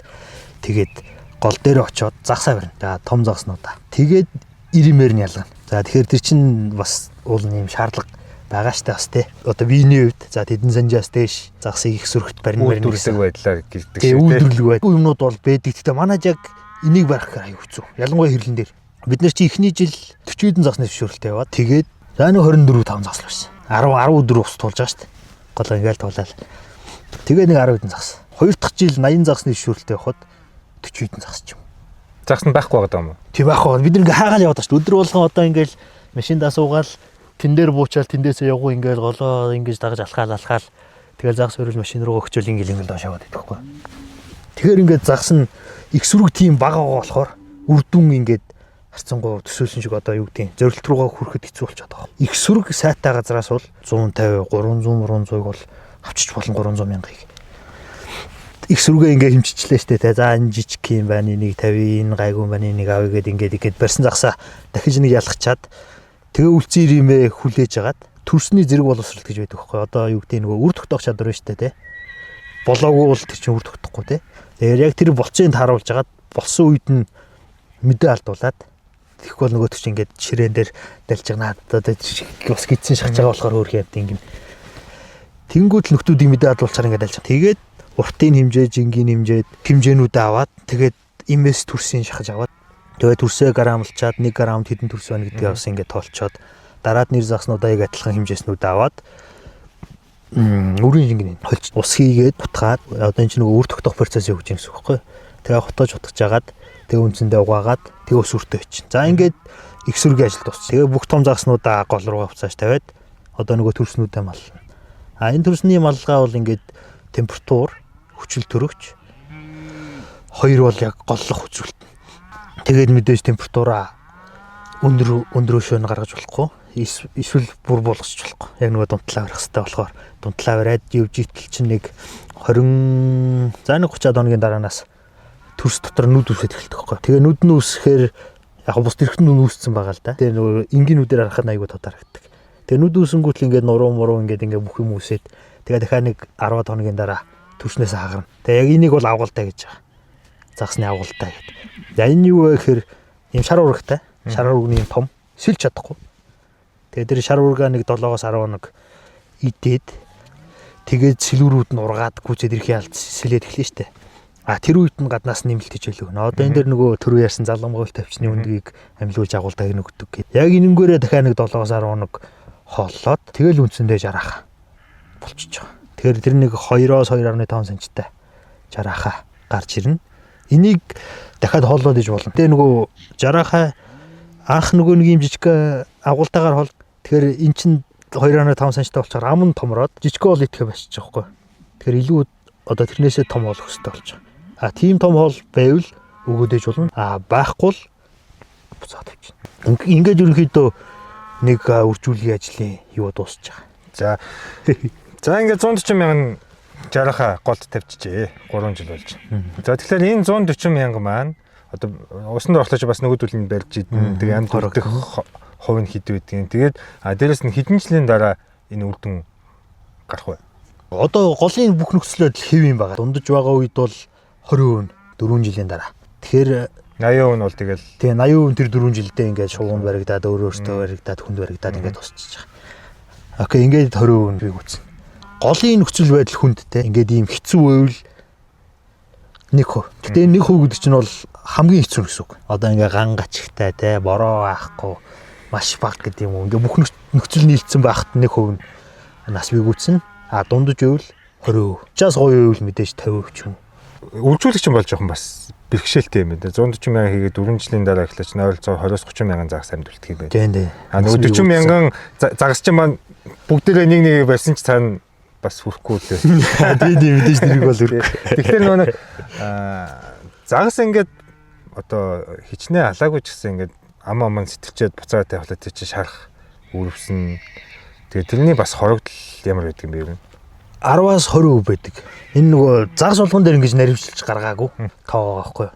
тэгээд гол дээр очиод загсаа барина. За том загснуудаа. Тэгээд ирмээр нь ялгана. За тэгэхээр тэр чинь бас уул юм шаардлага байгаа штэ бас те. Одоо биений хувьд за тэдэн санжаас дээш загсыг их сүрхт барин барин үйлдвэрлэг байдлаар гэрдэг шиг те. Үйлдвэрлэг байд. Юмнууд бол байдаг. Гэтэ манайд яг энийг барих гэхээр аюу хэцүү. Ялангуяа хэрлэн дээр. Бид нар чи эхний жил 40 хэдэн загсны зөвшөөрөлтэй яваад тэгээд за нэг 24 5 загас л байсан. 10 14 ус туулж байгаа штэ. Гол ингээл туулаад. Тэгээ нэг 10 хэдэн загас. Хоёр дахь жил 80 загасны зөвшөөрөлтэй явхад 40 хэдэн загас ч юм. Загас нь байхгүй байгаа юм уу? Тийм байхгүй. Бид нэг хаагаал яваад шүү дээ. Өдөр болгон одоо ингээл машиндаа суугаал тэн дээр буучаал тэндээсээ явгуу ингээл голоо ингэж дагаж алхаал алхаал тэгэл загас өрөл машин руу өгчөөл ингээл ингээл доош яваад идэх байхгүй. Тэгэхээр ингээд загас нь их сүрэг тийм бага байгаа болохоор үр дүн ингээд харцангуй төсөөлсөн шиг одоо юу гэдэг зорилт руугаа хүрэхэд хэцүү болчиход байгаа. Их сүрэг сайтай газраас бол 150, 300, 300-ыг бол авчиж болно 300 мянгаыг. Их сүргээ ингээ хэмжичлээ штэ те. За энэ жижиг юм байна, энийг 50, энэ гайгүй юм байна, энийг авъя гэд ингээд ингээд барьсан загсаа дахиж нэг ялгачаад тэгээ үлцэн ирэмээ хүлээж агаад төрсний зэрэг боловсралт гэж байдаг байхгүй. Одоо юу гэдэг нөгөө үр тогтоох чадвар байна штэ те. Болоогүй бол тэр чинь үр тогтохгүй те. Тэгэхээр яг тэр болцыг тааруулж агаад болсон үед нь мэдээ алдуулаад тэгэхгүй бол нөгөөт чинь ингээд ширээн дээр далж байгаа надад бас гидсэн шахаж байгаа болохоор өөр юм ингэн. Тэнгүүд л нөхдүүдийг мэдээ алдуулчаар ингээд далж. Тэгээд уртын хэмжээ, жингийн хэмжээ, хэмжээнүүдээ аваад тэгээд имээс төрсийн шахаж аваад тэгээд төрсөө грамлчаад 1 грамд хэдэн төрс байна гэдгийг бас ингээд тоолчоод дараад нэр загснуудаа яг адилхан хэмжээснүүдээ аваад үрийн жингийн хольж ус хийгээд бутгаад одоо энэ чинь нөгөө үр тогтоох процесс явж байгаа гэсэн үг байхгүй. Тэгээ хотоож утгаж агаад тэгээ үндсэндээ угаагаад тэгээ өсвөртөө чинь. За ингээд их сүргийн ажил дуусчих. Тэгээ бүх том загснуудаа гол руугаа буцааж тавиад одоо нөгөө төрснүүдээ маллна. А энэ төрсний маллага бол ингээд температур, хүчил төрөгч хоёр бол яг голлох үзүүлэлт. Тэгээд мэдээж температураа өндөр өндрөөшөө нь гаргаж болохгүй. Эсвэл бүр болгочих болохгүй. Яг нөгөө дунтлаа барих хэрэгтэй болохоор дунтлаа бариад явж итэл чинь нэг 20 за нэг 30 хоногийн дараанаас төрс дотор нүд үсээд эхэлдэг байхгүй. Тэгээ нүд нь үсэхээр яг бус тэрхтэн нүд үүссэн байгаа л да. Тэгээ нөгөө энгийн нүдээр харахад айгүй тод харагддаг. Тэгээ нүд үүсэнгүүт л ингээд нуруу муруу ингээд ингээд бүх юм үсээд тэгээ дахиад нэг 10 хоногийн дараа төрснөөс хагарна. Тэгээ яг энийг бол авгалтай гэж байгаа. Загсны авгалтай гэдэг. За энэ юу вэ гэхээр ийм шар урагтай. Шар ургны юм том сэлж чадахгүй. Тэгээ тэр шар ургаа нэг 7-оос 10 хоног идээд тэгээд сэлүүрүүд нь ургаад гүцээд ирэхээ алд сэлээд эхлэн штэ. А тэр үед нь гаднаас нэмэлт хичээл өгнө. Одоо энэ дэр нөгөө түрүү ярьсан залгамгуйл тавьчны үндгийг амьлуулж агуулдаг өгдөг гэд. Яг энэнгээрээ дахиад нэг 7-оос 10 хоног хооллоод тэгэл үндсэндээ жараах болчихж байгаа. Тэгэхээр тэр нэг 2-оос 2.5 санттай жараахаа гарч ирнэ. Энийг дахиад хооллоод иж болно. Тэгээ нөгөө жараахаа анх нөгөө нэг юм жижиг агуултайгаар хоол. Тэгэхээр эн чин 2.5 санттай болчихоор ам нь томроод жижиг бол итгэх болчих жоохгүй. Тэгэхээр илүү одоо тэрнээсээ том болох хэрэгтэй болж байгаа. А тийм том хоол байвал өгөөд ээж болно. А байхгүй л буцаад авчихна. Ингээд ерөнхийдөө нэг үржүүлгийн ажлын юу дуусч байгаа. За. За ингээд 140 мянган жарахаа голд тавьчихжээ. 3 жил болж. За тэгэхээр энэ 140 мянга маань одоо усан дээр орлооч бас нөгөөдөл нь барьж идэн. Тэгээ амьд хүрдэх хувь нь хэд байдгийг. Тэгээд дээрэс нь хэдэн жилийн дараа энэ үр дүн гарах вэ? Одоо голын бүх нөхцөлөд хэв юм байгаа. Дундаж байгаа үед бол 20% 4 жилийн дараа. Тэгэхээр 80% нь бол тэгэл тэгээ 80% тэр 4 жилдээ ингээд шувуунд баригдаад өөр өөртөө баригдаад хүнд баригдаад ингээд тусчих байгаа. Окей, ингээд 20% би үзнэ. Голын нөхцөл байдал хүндтэй. Ингээд ийм хэцүү байвал 1%. Гэтэ энэ 1% гэдэг чинь бол хамгийн хэцүү гэсэн үг. Одоо ингээ ган гачигтай те бороо аахгүй маш бага гэдэг юм уу. Ингээ бүх нөхцөл нийлцсэн байхад 1% нь нас бий гүцэн. А дундаж байвал 20%. Чаас гоё байвал мэдээж 50% ч юм. Үржүүлэгч юм бол жоохон бас бэрхшээлтэй юм байна. 140 мянган хийгээд 4 жилийн дараа эхлэж ойролцоогоор 20-30 мянган загас амьд үлдэх юм байна. Тийм дээ. А нөгөө 40 мянган загас чинь маань бүгдээрээ нэг нэгийг барьсан ч цаана бас хүрэхгүй лээ. Тийм тийм мэдээж тэрийг бол өрөхгүй. Тэгэхээр нөгөө нэг загас ингээд одоо хичнээн алаагүй ч гэсэн ингээд ам ам сэтэлчээд буцаад тавихлаа тэр чинь шарах үрвсэн. Тэгээ тэрний бас хорогдол ямар байдаг юм бэ ер нь? 10-аас 20% байдаг. Энэ нөгөө загас болгон дээр ингэж наривчилж гаргаагүй тоо байгаа байхгүй юу?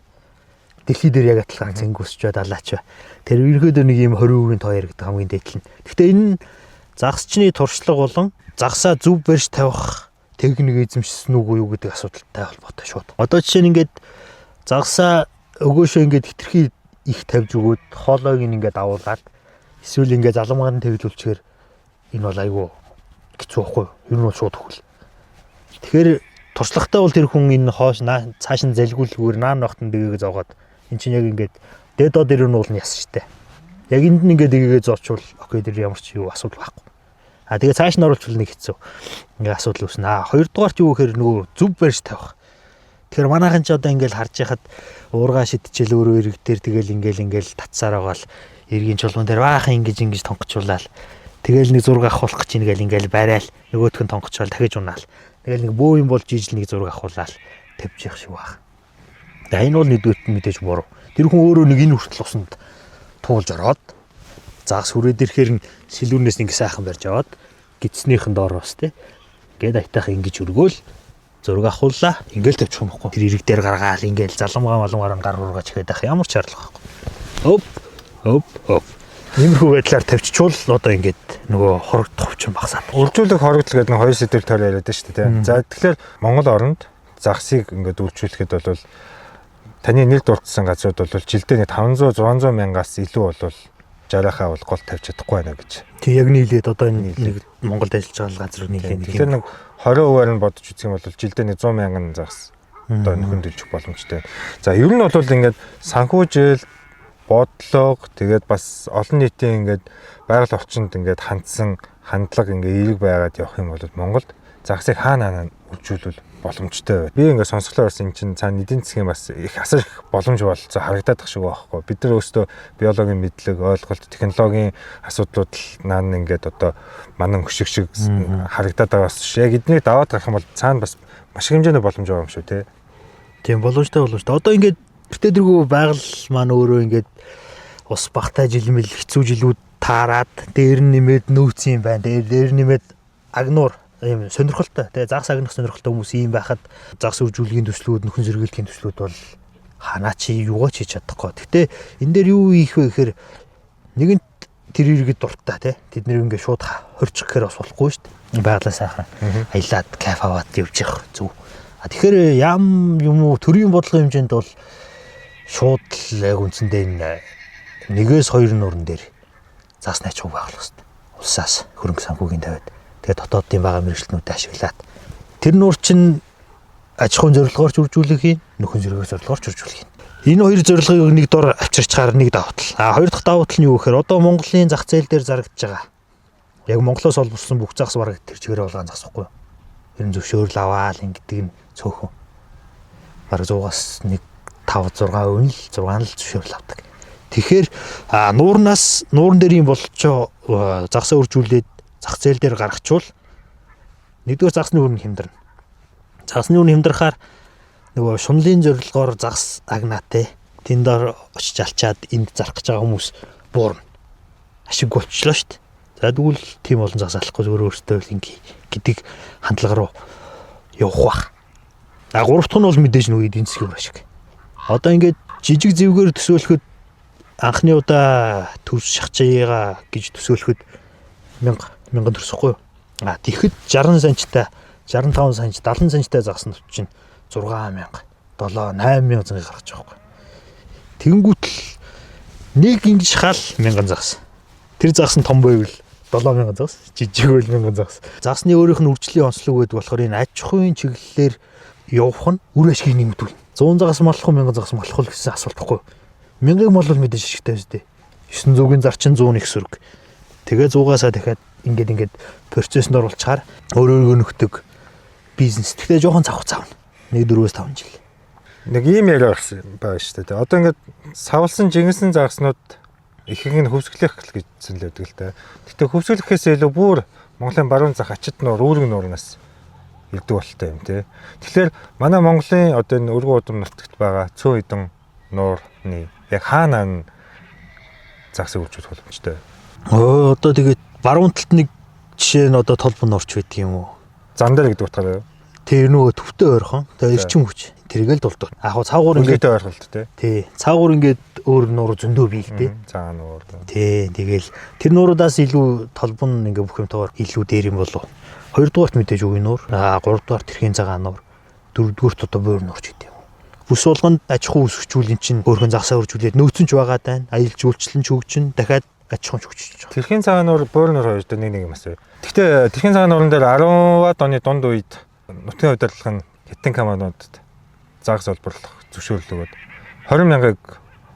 Дэлхий дээр яг адилхан цэнгүүсч бай далаач бай. Тэр ерөнхийдөө нэг ийм 20% тоо яригддаг хамгийн дээд нь. Гэхдээ энэ нь загасчны туршлага болон загсаа зөв барьж тавих техник эзэмшсэн үгүй юу гэдэг асуудалтай холбоотой шууд. Одоо жишээ нь ингээд загсаа өгөөшөө ингээд хитрхи их тавьж өгөөд хоолойг ингээд давуулаад эсвэл ингээд заламгаар нь тэглүүлчихээр Энэ бол айгүй хэцүү байхгүй юу? Ер нь бол шууд хөл. Тэгэхээр туршлагатай бол тэр хүн энэ хоош цааш нь залгиулгүйгээр наан багт нь дэгээ зоогоод эн чинь яг ингээд дээд доод дээр нь уул нь яс штэ. Яг энд нь ингээд дэгээ зоочвол окей, тэр ямар ч юу асуудал байхгүй. А тэгээ цааш нь оруулчвал нэг хэцүү. Ингээ асуудал үүснэ. А хоёрдугаарт юу гэхээр нөгөө зөв барьж тавих. Тэгэхээр манайхан ч одоо ингээл харж яхад уургаа шидчихэл өөрөө ирэг дээр тэгэл ингээл татсаар байгаа л эргийн чулуун дээр баахан ингэж тонгочуулаад тэгэл нэг зураг авахулах гэж ингээл барайл нөгөөх нь тонгочвол дахиж унаал. Тэгэл нэг бөө юм болж ижил нэг зураг авахулаад тавьчих шиг байх. Тэгээ энэ бол нэгдүгürt нь мэдээж буруу. Тэр хүн өөрөө нэг энэ хүртэл усанд туулж ороод загас хүрээд ирэхээр нь сэлүүрнээс ингэ сайхан барьж аваад гидснийхэн доор бас тий. Ингээд айтайхан ингэж өргөөл зураг авахуллаа. Ингээл тавьчих юм бохгүй. Тэр ирэг дээр гаргаал ингээл заламгаа маламгаар гар хургаач ихэд ах ямар ч шаардлага байхгүй. Оп оп оп. Иймэрхүү байдлаар тавьчихвал одоо ингээд нөгөө хорогдох хүчин багасаад. Үржүүлэх хорогдол гэдэг нь хоёр сэдвээр тоор яриад байна шүү дээ. За тэгэхээр Монгол оронд загсыг ингээд үржүүлэхэд бол таны нэр дурдсан газрууд бол жилдээ нэг 500 600 мянгаас илүү бол жараахаа бол гол тавьж чадахгүй байна гэж. Тэг яг нийлээд одоо энэ нэг Монголд ажиллаж байгаа газрууд нийлээд нэг. Тэгэхээр нэг 20%-аар нь бодож үзэх юм бол жилдээ нэг 100 мянган загас одоо нөхөн төлжих боломжтой. За ер нь бол ингээд санхүүжил, бодлого, тэгээд бас олон нийтийн ингээд байгаль орчинд ингээд хандсан хандлага ингээд эерэг байгаад явах юм бол Монголд загсыг хаана хаана үржүүлвэл боломжтой бай. Би ингээд сонсголоор бас эн чинь цаана эдийн засгийн бас их асар их боломж бололцоо харагдаад тах шиг байхгүй. Бид нар өөрсдөө биологийн мэдлэг, ойлголт, технологийн асуудлууд л наан ингээд одоо манан хөшиг шиг харагдаад байгаа бас ш. Яг эднийг даваад гарах юм бол цаана бас маш их хэмжээний боломж байгаа юм шүү те. Тийм, боломжтой. Одоо ингээд битээ дэргүү байгаль маань өөрөө ингээд ус багтай жилмэл хэцүү жилүүд таарад дээр нь нэмээд нөөц юм байна. Дээр нэмээд агнуур ийм сонирхолтой. Тэгээ загас агнах сонирхолтой хүмүүс ийм байхад загас үржүүлгийн төслүүд, нөхөн сэргийлэхийн төслүүд бол ханаа чи юугаа ч хийж чадахгүй. Гэтэ энэ дээр юу хийх вэ гэхээр нэгэнт тэр иргэд дуртай тий. Тэд нэр ингээд шууд хорчих гэхээр бас болохгүй шүү дээ. Байгалаа сайхан аялаад кайф аваад явж явах зүг. А тэгэхээр ям юм уу төрийн бодлогын хэмжээнд бол шууд л яг үндсэндээ энэ 1-2 нууран дээр загас найчгүй байгуулах хэрэгтэй. Улсаас хөрөнгө санхүүгийн тавиад тэгээ дотоодын байгаа мэргэжилтнүүдэд ашиглаад тэр нуур чинь аж ахуйн зорилгоор ч үржүүлэх юм, нөхөн сэргээх зорилгоор ч үржүүлэх юм. Энэ хоёр зорилгыг нэг дор авчирчаар нэг давуу тал. А хоёр дахь давуу тал нь юу гэхээр одоо Монголын зах зээл дээр зарагдж байгаа. Яг Монголоос олборлсон бүх загас бараг тэр чигээр болгон засахгүй юу? Ер нь зөвшөөрөл аваал ингэдэг нь цөөхөн. Бараг 100-аас 1 5 6% нь л 6 нь л зөвшөөрөл авдаг. Тэгэхээр нуурнаас нууран дээр юм болцоо загасаа үржүүлээд зах зээл дээр гаргачвал нэгдүгээр загасны үр нь хямдарна. Загасны үр нь хямдрахаар нөгөө шунлын зорилгоор загас агнаатай тэнд дор очиж алчаад энд зарах гэж байгаа хүмүүс буурна. Ашиггүй болчихлоо шүү дээ. За тэгвэл тийм олон загас алахгүй зүгээр өөртөө л ингээ гэдэг хандлага руу явах бах. А гурав дахь нь бол мэдээж нөгөө эдийн засгийн үр ашиг. Одоо ингээд жижиг зэвгээр төсөөлөхөд анхны удаа төрс шахчихъя гэж төсөөлөхөд 1000 төрсөхгүй юу? А тэгэхэд 60 санчтай 65 санч 70 санчтай загас нь чинь 6000 7 8000 зэнгийг гаргаж байгаа байхгүй. Тэгэнгүүт л нэг ингэж хаал 1000 загас. Тэр загас нь том байвал 7000 загас, жижиг байвал 1000 загас. Загасны өөрийнх нь үржлийн онцлог гэдэг болохоор энэ аж ахуйн чиглэлээр явах нь үр ашгийг нэмэгдүүлнэ. 100 загас малах уу 1000 загас малах уу гэсэн асуулт байхгүй. 1000-ыг молвол мэдээж ашигтай биз дээ. 900-ийн зарчин 100 их сөрөг. Тэгээ 100-аасаа дахиад ингээд процессд оруулчихаар өөр өөргөө нөхдөг бизнес. Гэхдээ жоохон завх цаавна. 1 4-5 жил. Нэг ийм яриа гарсан байгаа шүү дээ. Одоо ингээд савлсан жингэсэн загаснууд ихэнх нь хөвсгөлөх гэсэн л байдаг л да. Гэхдээ хөвсгөлөхөөс илүү бүр Монголын баруун зах ачид нуур, үүрэг нуурнаас ирдэг болтой юм тий. Тэгэхээр манай Монголын одоо энэ өргөн удам нутагт байгаа цөөн хэдэн нуурны яг хаана нь загсыг үржүүлэх боломжтой. Одоо тэгээд баруун талд нэг жишээ нь одоо толбон нуурч байдаг юм уу? Зам дээр гэдэг утгаараа юу? Тэр нөгөө төвтэй ойрхон. Тэгээ эрчим хүч. Тэргээл дулдуу. Яг хоо цаагуур ингээд ойрхолт тий. Тий. Цаагуур ингээд өөр нуур зөндөө бий л дээ. Цагаан нуур. Тий. Тэгэл тэр нууруудаас илүү толбон ингээд бүх юмтайгаар илүү дээр юм болов. Хоёрдугаарт мэдээж үгийн нуур. Аа гуравдугаар тэрхийн цагаан нуур. Дөрөвдүгüрт одоо буур нуур ч гэдэг юм. Бүс болгонд аж ахуй үүсгэжүүлийн чинь өөрхөн загсаа үржүүлээд нөөцөн ч байгаа даа. Аялал жуулчлал нь ч хөгжин. Дахиад Гачхан ч хүчиж байгаа. Тэрхийн цагаан нуур, буур нуур хоёр дээр нэг нэг юм асуу. Гэхдээ тэрхийн цагаан нууран дээр 10-аад оны дунд үед нутгийн удирдлага нь хятадын компаниудад загас олборлох зөвшөөрөл өгөөд 20 мянгаыг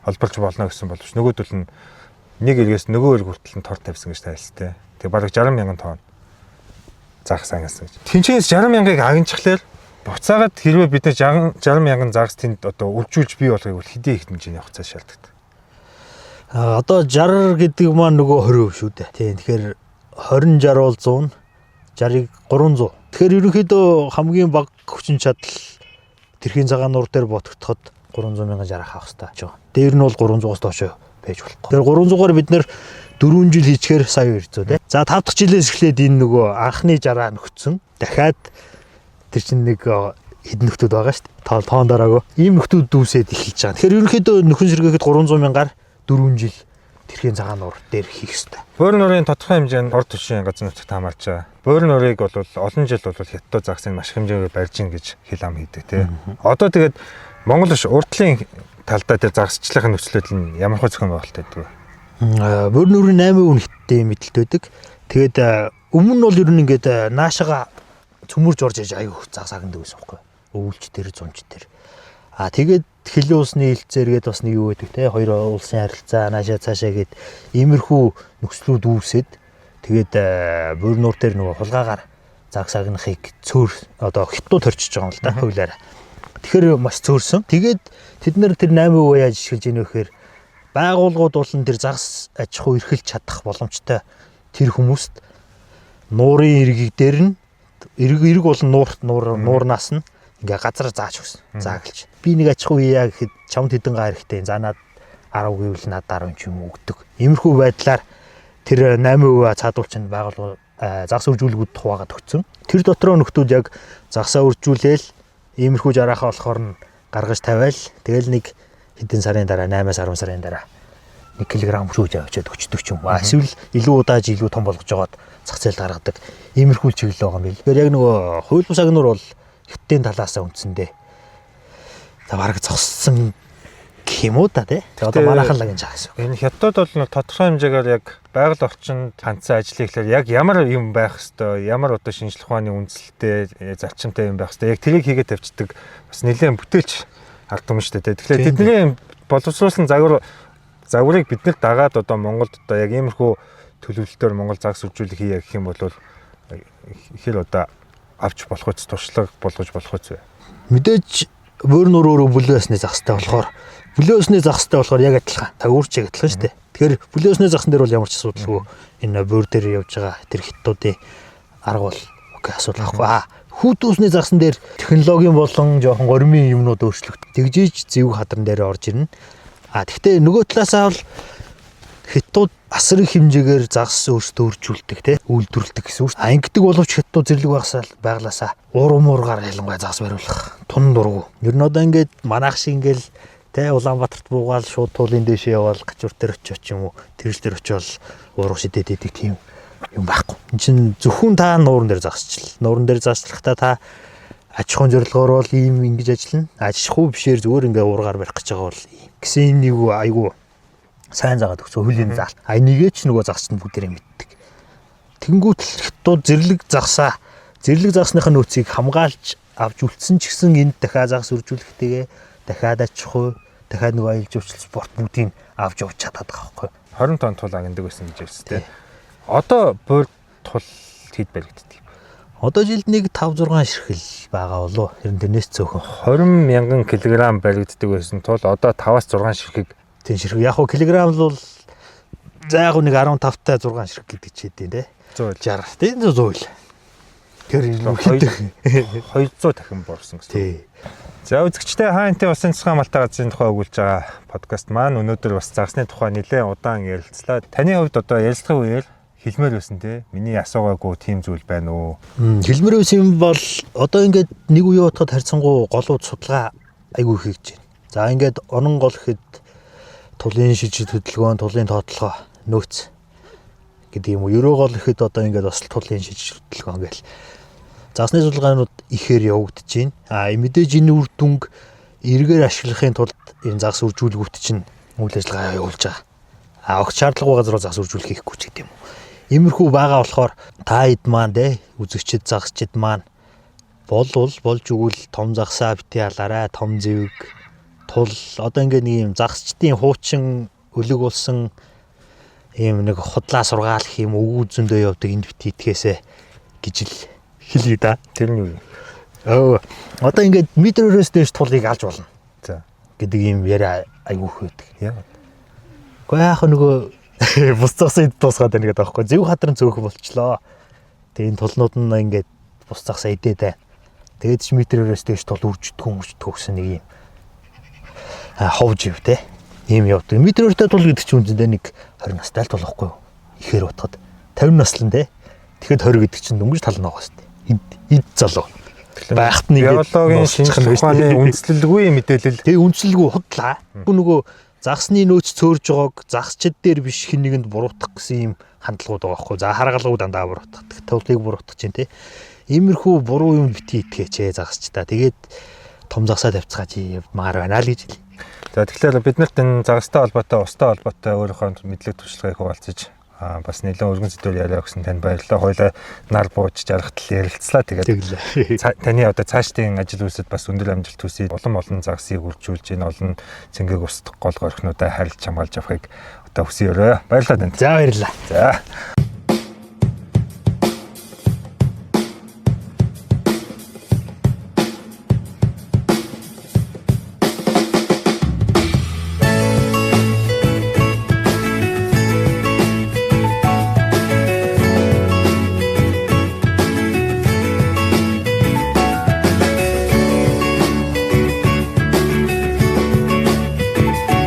олборлж болно гэсэн боловч нөгөөдөл нь нэг эргээс нөгөө эрг хүртэл нь тор тавьсан гэж тайлцтай. Тэгээ бараг 60 мянган тонн загас агнасан гэж. Тинчээс 60 мянгаыг агнчихлаар буцаагаад хэрвээ бид нар 60 мянган загас тэнд одоо үржүүлж бий болгохыг бол хэдий их хэмжээний хугацаа шаарддаг. Одоо 60 гэдэг маань нөгөө 20% шүү дээ. Тийм, тэгэхээр 20 60 бол 100, 60-ыг 300. Тэгэхээр ерөнхийдөө хамгийн бага хүчин чадал тэрхийн цагаан нуур дээр ботгдоход 300 мянган 60 авах хэрэгтэй гэж байгаа. Дээр нь бол 300-аас доош байж болохгүй. Тэгэхээр 300-аар бид нэр 4 жил хийчихээр сая 200 тий. За 5 дахь жилээс эхлээд энэ нөгөө анхны 60 нөхцөн. Дахиад тэр чинь нэг хэдэн нөхдүүд байгаа шүү дээ. Тоон дараагүй. Ийм нөхдүүд дүүсээд эхэлж байгаа. Тэгэхээр ерөнхийдөө нөхөн сэргээхэд 300 мянгаар 4 жил тэрхийн цагаан нуур дээр хийх хэрэгтэй. Буур нуурын тодорхой хэмжээнд орд түвшин газар нутагт хамаарч байгаа. Буур нуурыг бол олон жил бол хятадууд загсыг маш хэмжээгээр барьж ийн гэж хэл ам хийдэг тий. Одоо тэгээд Монгол улс урдлын талдаа тэр загасчлалын нөхцөлөд нь ямар хөө зохион байгуулалт байдаг вэ? Буур нуурын 8% нь хятадын мэдлэлт байдаг. Тэгээд өмнө нь бол ер нь ингээд наашаага цөмөрж орж иж аюу загас агнадаг байсан байхгүй. Өвөлч дээр, зунч дээр. А тэгээд хилэн усны хилцээргээд бас нэг юу байдаг те, хоёр улсын харилцаа наашаа цаашаа гээд иймэрхүү нөхцлүүд үүсээд тэгээд буур нуур дээр нөгөө хулгаагаар загас агнахыг цөөр одоо хятадууд хорчиж байгаа юм л да хуулиараа. Тэгэхээр маш цөөрсөн. Тэгээд тэд нар тэр 8% яаж ашиглаж ийнэ вэ гэхээр байгууллагууд болон тэр загас аж ахуй эрхэлж чадах боломжтой тэр хүмүүст нуурын эргийг дээр нь эрг болон нуур нуурнаас нь ингээ газар зааж өгсөн. Зааглаж. Би нэг аж ахуй хийя гэхэд чамд хэдэн га хэрэгтэй. За над 10 гэвэл над 10 ч юм уу өгдөг. Иймэрхүү байдлаар тэр 8% цаадуул чинь байгууллага загас үржүүлгүүд хуваагаад өгсөн. Тэр дотроо нөхдүүд яг загасаа үржүүлээл иймэрхүү жараахаа болохоор нь гаргаж тавиал тэгэл нэг хэдэн сарын дараа 8-аас 10 сарын дараа 1 кг шүүж авчиад өчтдөг ч юм уу. Эсвэл илүү удааж илүү том болгож жоод зах зээлд гаргадаг. Иймэрхүү чиглэл байгаа юм бил. Тэгэхээр яг нөгөө хууль бус агнуур бол хятадын талаасаа үндсэндээ за бараг зогссон гэх юм уу та тий. Тэгээ одоо манайхан л агнж байгаа гэсэн. Энэ хятадууд бол тодорхой хэмжээгээр яг байгаль орчинд хандсан ажлыг эхлэхээр яг ямар юм байх хэвээр, ямар одоо шинжлэх ухааны үндсэлтэй, зарчимтай юм байх хэвээр яг тэрийг хийгээд тавьчихдаг бас нэлээд бүтээлч ард түмэн шүү дээ. Тэгэхээр тэдний боловсруулсан загварыг бид нар дагаад одоо Монголд одоо яг иймэрхүү төлөвлөлтөөр Монгол загас үржүүлэх хийе гэх юм бол хэр одоо авч болох үс туршлага болгож болох үс вэ? Мэдээж буур нуур өөрөө бүлээн усны загастай болохоор яг адилхан. Тагуурч яг адилхан шүү дээ. Тэгэхээр бүлээн усны загсан дээр бол ямар ч асуудалгүй энэ буур дээр явж байгаа тэр хятадуудын арга бол окей асуудал байхгүй. Хүүт усны загсан дээр технологийн болон жоохон гормын юмнууд өөрчлөгд. Тэгжиж зэвэг хадран дээр орж ирнэ. Тэгтээ нөгөө талаасаа бол хятадууд асар их хэмжээгээр загас өөрсдөө үржүүлдэг те, үйлдвэрлэдэг гэсэн үг. Ингэдэг боловч хятадууд зэрлэг байглаасаа уур муургаар ялангуяа загас бариулах тун дургу. Ер нь одоо ингээд манайх шиг ингээл те Улаанбаатарт буугаал шууд туулын дэшээ яваал гачуур дээр очиж ч юм уу тэрэл дээр очиод уурах шидэд идэг тийм юм байхгүй. Энд чинь зөвхөн та нууран дээр загасчил. Нууран дээр загасчлахдаа та аж ахуйн зорилгоор бол ийм ингэж ажиллана. Аж ахуй бишээр зүгээр ингээ уургаар барих гэж байгаа бол ийм. Гэсэн энэ нэг айгу сайн заагаад өгсөн хуулийн заалт. А энийгээ ч нөгөө загасч нь бүгдээрээ мэддэг. Тэнгүүт л хятадууд зэрлэг загсаа, зэрлэг загсныхаа нөөцийг хамгаалж авч үлдсэн ч гэсэн энд дахиад загас үржүүлэхтэйгээ дахиад аж ахуй, дахиад нөгөө аялал жуулчлал спорт бүгдийг авч явж чадаад байгаа байхгүй. 20 тонн тул агнадаг байсан гэж ярьсан тийм. Одоо буур тул хэд баригддаг юм? Одоо жилд нэг 5 6 ширхэл байгаа болов. Ер нь тэрнээс цөөхөн. 20 мянган килограмм баригддаг байсан тул одоо 5-аас 6 ширхэг. Тийм ширхэг. Яг хуу килограмм бол за яг нэг 15-тай 6 ширхэг гэдэг чи хэдийн те. 100 60. Тийм 100 л. Тэр 200 дахин буурсан гэсэн. Тий. За үзэгчдээ хаантай усын цэцгэн малтай газрын тухай өгүүлж байгаа подкаст маань өнөөдөр бас загасны тухай нэлээд удаан ярилцлаа. Таны хувьд одоо ярилцлагын үеэр хэлмээр байсан те. Миний асуугаагүй тийм зүйл байна уу? Хэлмээр байсан юм бол одоо ингээд нэг үе утгад харьцангуй голууд судалгаа айгүй хийж байна. За ингээд онон гол гэхэд тулын шижид хөдөлгөөн, тулын тоотлогоо, нөөц гэдэг юм уу. Ерөө гол гэхэд одоо ингээд бас тулын шижид хөдөлгөөн гэл. Загасны судалгаанууд ихээр явагдаж байна. А мэдээж энэ үр дүнг эргээр ашиглахын тулд энэ загас үржүүлгүүт чинь үйл ажиллагаа явуулж байгаа. А огт шаардлагагүй газар бол загас үржүүлэх хийхгүй ч гэдэг юм уу. Иймэрхүү байгаа болохоор та хэд маань те үзэгчид загасчид маань болвол болж өгвөл том загсаа бити алаарай, том зэвэг тул одоо ингээ нэг юм загасчдын хуучин өлег болсон ийм нэг худлаа сургаалах юм өвгүү зөндөө явдаг энд бити итгэхээсэ гэж л хэлье да. Тэр нь юу юм? Өө одоо ингээд метрөөс дээш тулыг алж болно За. гэдэг ийм яриа айгүйх байдаг. Яа. Гэхдээ яах вэ нөгөө бус загсаа эд дуусгаад байна гэдэг аахгүй. Зөв хадран цөөхөн болчлоо. Тэгээ энэ тулнууд нь ингээд бус загсаа идээд байна. Тэгээд ч метрөөс дээш тул үрждгүү үрждгүү гэсэн нэг юм ховж ив те. Ийм явдаг. Метрөөртэй тул гэдэг чинь үндсэндээ нэг 20 настай л тул байхгүй юу? Ихээр утгад 50 наслан те. Тэгэхэд 20 гэдэг чинь дөнгөж тал ногоос те. Эд эд залуу. Байхад нь ингээд Биологийн нусчих нь шинжлэх биш ухааны те. үндэслэлгүй мэдээлэл Тэгээ үнслэлгүй худлаа. Бүх нөгөө загсны нөөц цөөрж байгааг загсчид дээр биш хин нэгэнд буруутгах гэсэн юм хандлагууд байгаа байхгүй. За харгалгуу дандаа буруутгах, төвлийг буруутгах чинь те. Иймэрхүү буруу юм бити итгэж ээ загсчдаа. Тэгээд том загсаа тавьцгаач явмаар байна л гэж хэлье. За тэгэхээр бид нарт энэ загастай холбоотой, устай холбоотой өөрийнхөө мэдлэг туршлагыг хуваалцаж бас нэлээд өргөн сэдвээр яриа өгсөн танд баярлалаа. Хоёлаа нар бууж жаргатал ярилцлаа. Тэгээд Тэглээ. таны одоо цаашдын ажил үйлсэд бас өндөр амжилт хүсье. Улам олон загсыг үржүүлж, энэ олон цэнгээг устдах гол горхинуудаа харилж хамгаалж явахыг одоо хүсье өрөө. Баярлалаа танд. За баярлалаа. За.